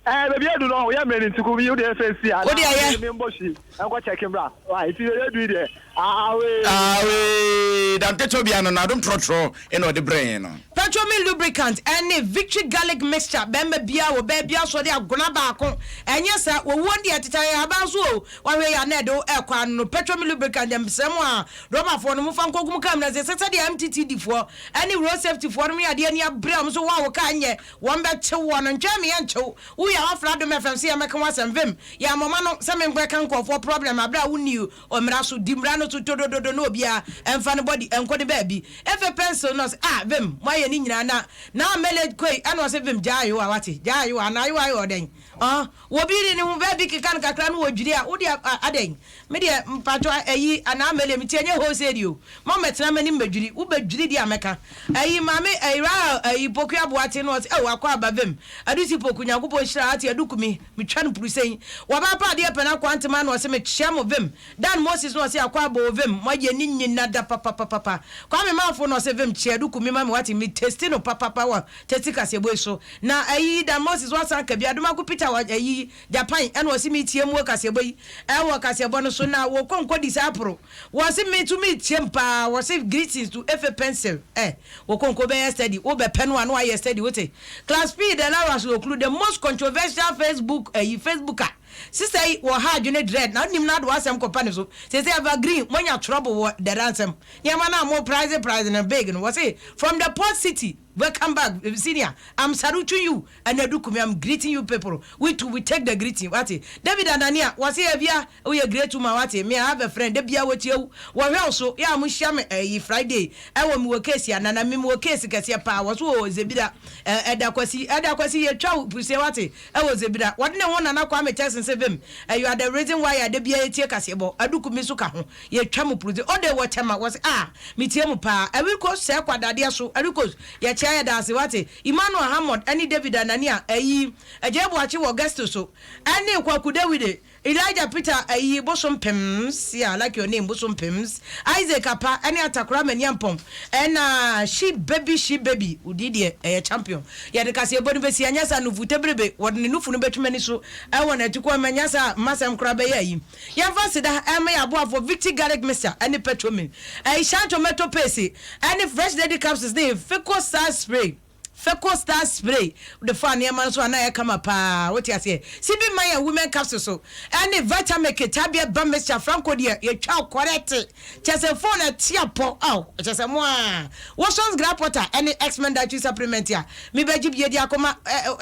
eh, baabi adu no, yɛ mmerɛ no nti Kumi, wodeɛ fɛ si a, na me mbɔ hwi, nkɔ check mbra, wai, nti baabi adu yi deɛ, awee. Awee, Dante Tobia no, n'adom trɔtrɔ na ɔde brɛɛ yɛn no. Petromin lubricant ne Victory garlic mixture bɛrima biara wɔ baa biara so ɔde agona baako ɛnyɛ saa wɔwuo no deɛ ɛteta yɛn aban so o wahwɛ yɛ a na ɛde wo ɛkɔ ano no Petromin lubricant deɛ mesrɛ mo a rɔbafoɔ no mofa nkɔgu mo kaa mu na sɛ sɛdeɛ MTTD foɔ ɛne road safety foɔ nom ne adeɛ ani abere a wɔn so wo a wo kaa nyɛ wɔn bɛkyew wɔ no ntwɛn me yɛnkyew wo yɛ a wafra Adom FM sɛ yɛmmɛka ho asɛm vim yɛ amɔma no sɛ menkɔka nkurɔfoɔ problem aberɛ a wonni Ɔmmra so, di mmara no so todododo na obiara mfa ne body nkɔ ne baabi. Efe pencil na ɔse ah Vim moayɛ ne nyinaa na na mele koi ɛna ɔse Vim gyaa ayewa wate gyaa ayewa anaa ayewa ayɛ ɔdɛn ɔh wɔ bi de ne ho baabi keka no kakra no wɔ dwiri a wo deɛ adɛn me deɛ mpakyɛw ayi anaa mele me ti ɛnyɛ wholesale o ma mɛtena m'anim mɛdwiri wo bɛdwiri deɛ a mɛka ayi maame ayi Rahel ayi Poku Aboakye na ɔse oh akɔ aba Vim Adusi Poku Nyankopɔn nhyira ate Adukumi Metwa no purusɛn. Wɔba pa adeɛ pɛ no akoa ntem ano ɔse mekyea mo vem. Dan Moses no ɔse akoa abɔ o vem moayɛ ne nyina da papapapapa. Kwame Manfo no ɔse vem kyea duku me ma me wate me tasty no papapa wɔ tasty kaseɛbɔ yi so. Na ayi Dan Moses wasan ka bi Adomako Peter wɔ ayi Japan ɛna ɔse metie mu wɔ kaseɛbɔ yi ɛwɔ kaseɛbɔ no so na wɔ konko di saa poro. Wɔse me nso metie mu paa wɔse greetings to Efe Pencil eh. Wo konko bɛyɛ steady, wo bɛ pɛ no a na wayɛ steady wote. Class P de la Russell Oklu the most controversial Facebook ayi Facebooker. Sister yi wɔ ha adwene dread na wonim na ade w'asɛm kɔ pa ne so. Seesei Evergreen moanya trouble wɔ dɛdɛ nsɛm. Nneɛma no a mo prize prize no big no wɔse from the port city welcome back senior I'm saluting you and Adukumi I'm greeting you people we too we take the greeting wate. David Anania wɔse Avia Woyɛ great woman wate me I have a friend da biaa wɔtie wo wɔhwɛ wo so yɛ a mo hyia me ɛyi Friday ɛwɔ me wɔ case a nana me wɔ case kɛseɛ paa wɔ so wɔ Zebira ɛda kwasi ɛda kwasi yɛ twa wo pusie wate ɛwɔ Zebira wɔde ne ho nana Kwame Tyson se vim you are the reason why a da biaa yɛ tie kaseɛ bɔ aduku me so ka ho yɛ twa mo pusie ode wɔ tɛma wɔ se ah me tie mo paa Eriko sɛ kwa dadeɛ so Eriko yɛ kyea yɛ daase wate Emmanuel Hammond ɛne David Anania ɛyi Agyei Boakye wɔ Gesto so ɛne Kwaku Dawide Elijah Peter ayi bosom pems yeah I like your name bosom pems Isaac Apa ɛne Atakora Amaniampɔn ɛna she baby she baby wo din deɛ ɛyɛ champion yɛde kaseɛbɔ no bɛsi anyɛ saa nufu tebirebe wɔde ne nufu no bɛtwi m'ani so ɛwɔ n'atikɔ mu anyɛ saa mmasɛm koraa bɛyɛ ayi yɛmfa aseda ɛma yɛ aboafoɔ Victy garlic mixture ɛne petromin ɛyi shan tomato paste ɛne fresh lady capsules ne fico star spray Feco star spray wode fa nneɛma no so a na ɛyɛ kama paa wote aseɛ CB Mayan women capsule so ɛne Vitamilk tabia ba mixture Franco deɛ yɛtwa wo kɔrɛte kyɛ sɛ phone ɛte apɔ aw kyɛ sɛ mo a Wilson's Grass Potter ɛne X-Men dietary supplement a mebɛgye bie de akɔma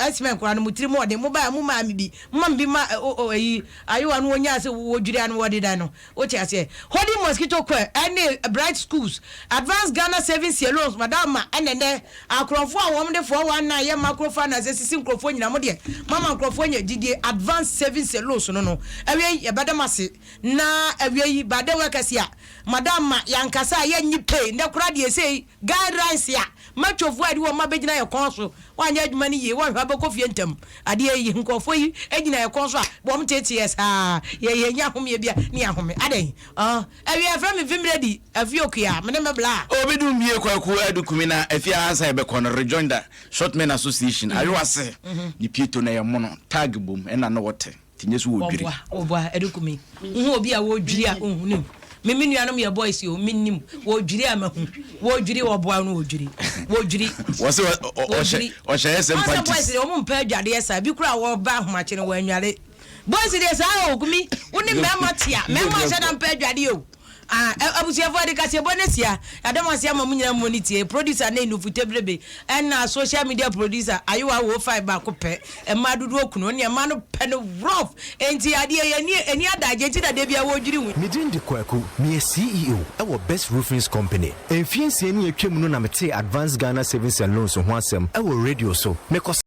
X-Men koraa no mo tiri mu ɔden mo baa mo maa me bi mo ma me bi ma ɛyi ayewa no wɔnyaa sɛ wɔdwiri ano wɔde dan no Wote aseɛ? Holding mosquito coil ɛne Bright Schools, Advance Ghana Savings Yɛ Loans, Madam Ma ɛna ɛnɛ akorɔmfoɔ a wɔn. wɔn de 419 yɛ microfinance asisi nkurɔfoɔ nyinaa. Mo deɛ mama nkurɔfoɔ nya gyidie advance savings and loans no no. Awie yi yɛbɛda mo ase na awie yi ba dɛ workers a madam ma yɛankasa a yɛnyi pay ndɛ koraa deɛ sei guidelines a matwofoɔ a yɛde wɔn ma bɛgyina yɛ kɔn so wɔanyɛ adwuma no yie wɔnhwɛ abɛkɔ fie ntɛm adeɛ yi nkurɔfoɔ yi gyina yɛ kɔn so a wɔn tete yɛ saa yɛ yɛnya ahomeɛ bia ne yɛahome adɛn ah awie yɛfrɛ me Vimredi Afie Okua me ne me bla. Obi dum bie Kwaku Adu Kumi na afie ansa yɛbɛkɔ no Rejoinder Shortmen Association Ayoase ne pieto na ɛyɛ mono tag bom ɛna na wɔte nti nyɛ so wɔdwiri. Wɔboa wɔboa Adu Kumi wohu obi a wɔdwiri a wohu no me me nuanom yɛ boys o menim wɔdwiri a mahu wɔdwiri wɔboa no wɔdwiri wɔdwiri Wɔse ɔhyɛ ɔhyɛ SM Wɔn sɛ panties. boys deɛ wɔn mpɛ adwadeɛ saa bi koraa wɔba ahomakye no wɔanware boys deɛ saa o Kumi wo ne mmarima te a mmarima nhyɛ da mpɛ adwadeɛ o. Ah abusuafoɔ yɛde kaseɛbɔ no asia. Yɛada mo ase ama mo nyinaa mo ani tie. Producer ne Nufu Tebrebe ɛna social media producer Ayewa woo five baako pɛ. Mmaa dodoɔ kunu ɔne mmaa no pɛ no rough. Enti adeɛ yɛ ani ani adagye enti na da biara wɔredwiri ho. Me din de Kwaku, meyɛ CEO wɔ Best Roofings Company. Mfeɛ nsia ni a atwam no na metee Advance Ghana Savings and Loans ho asɛm wɔ radio so. Mekɔ.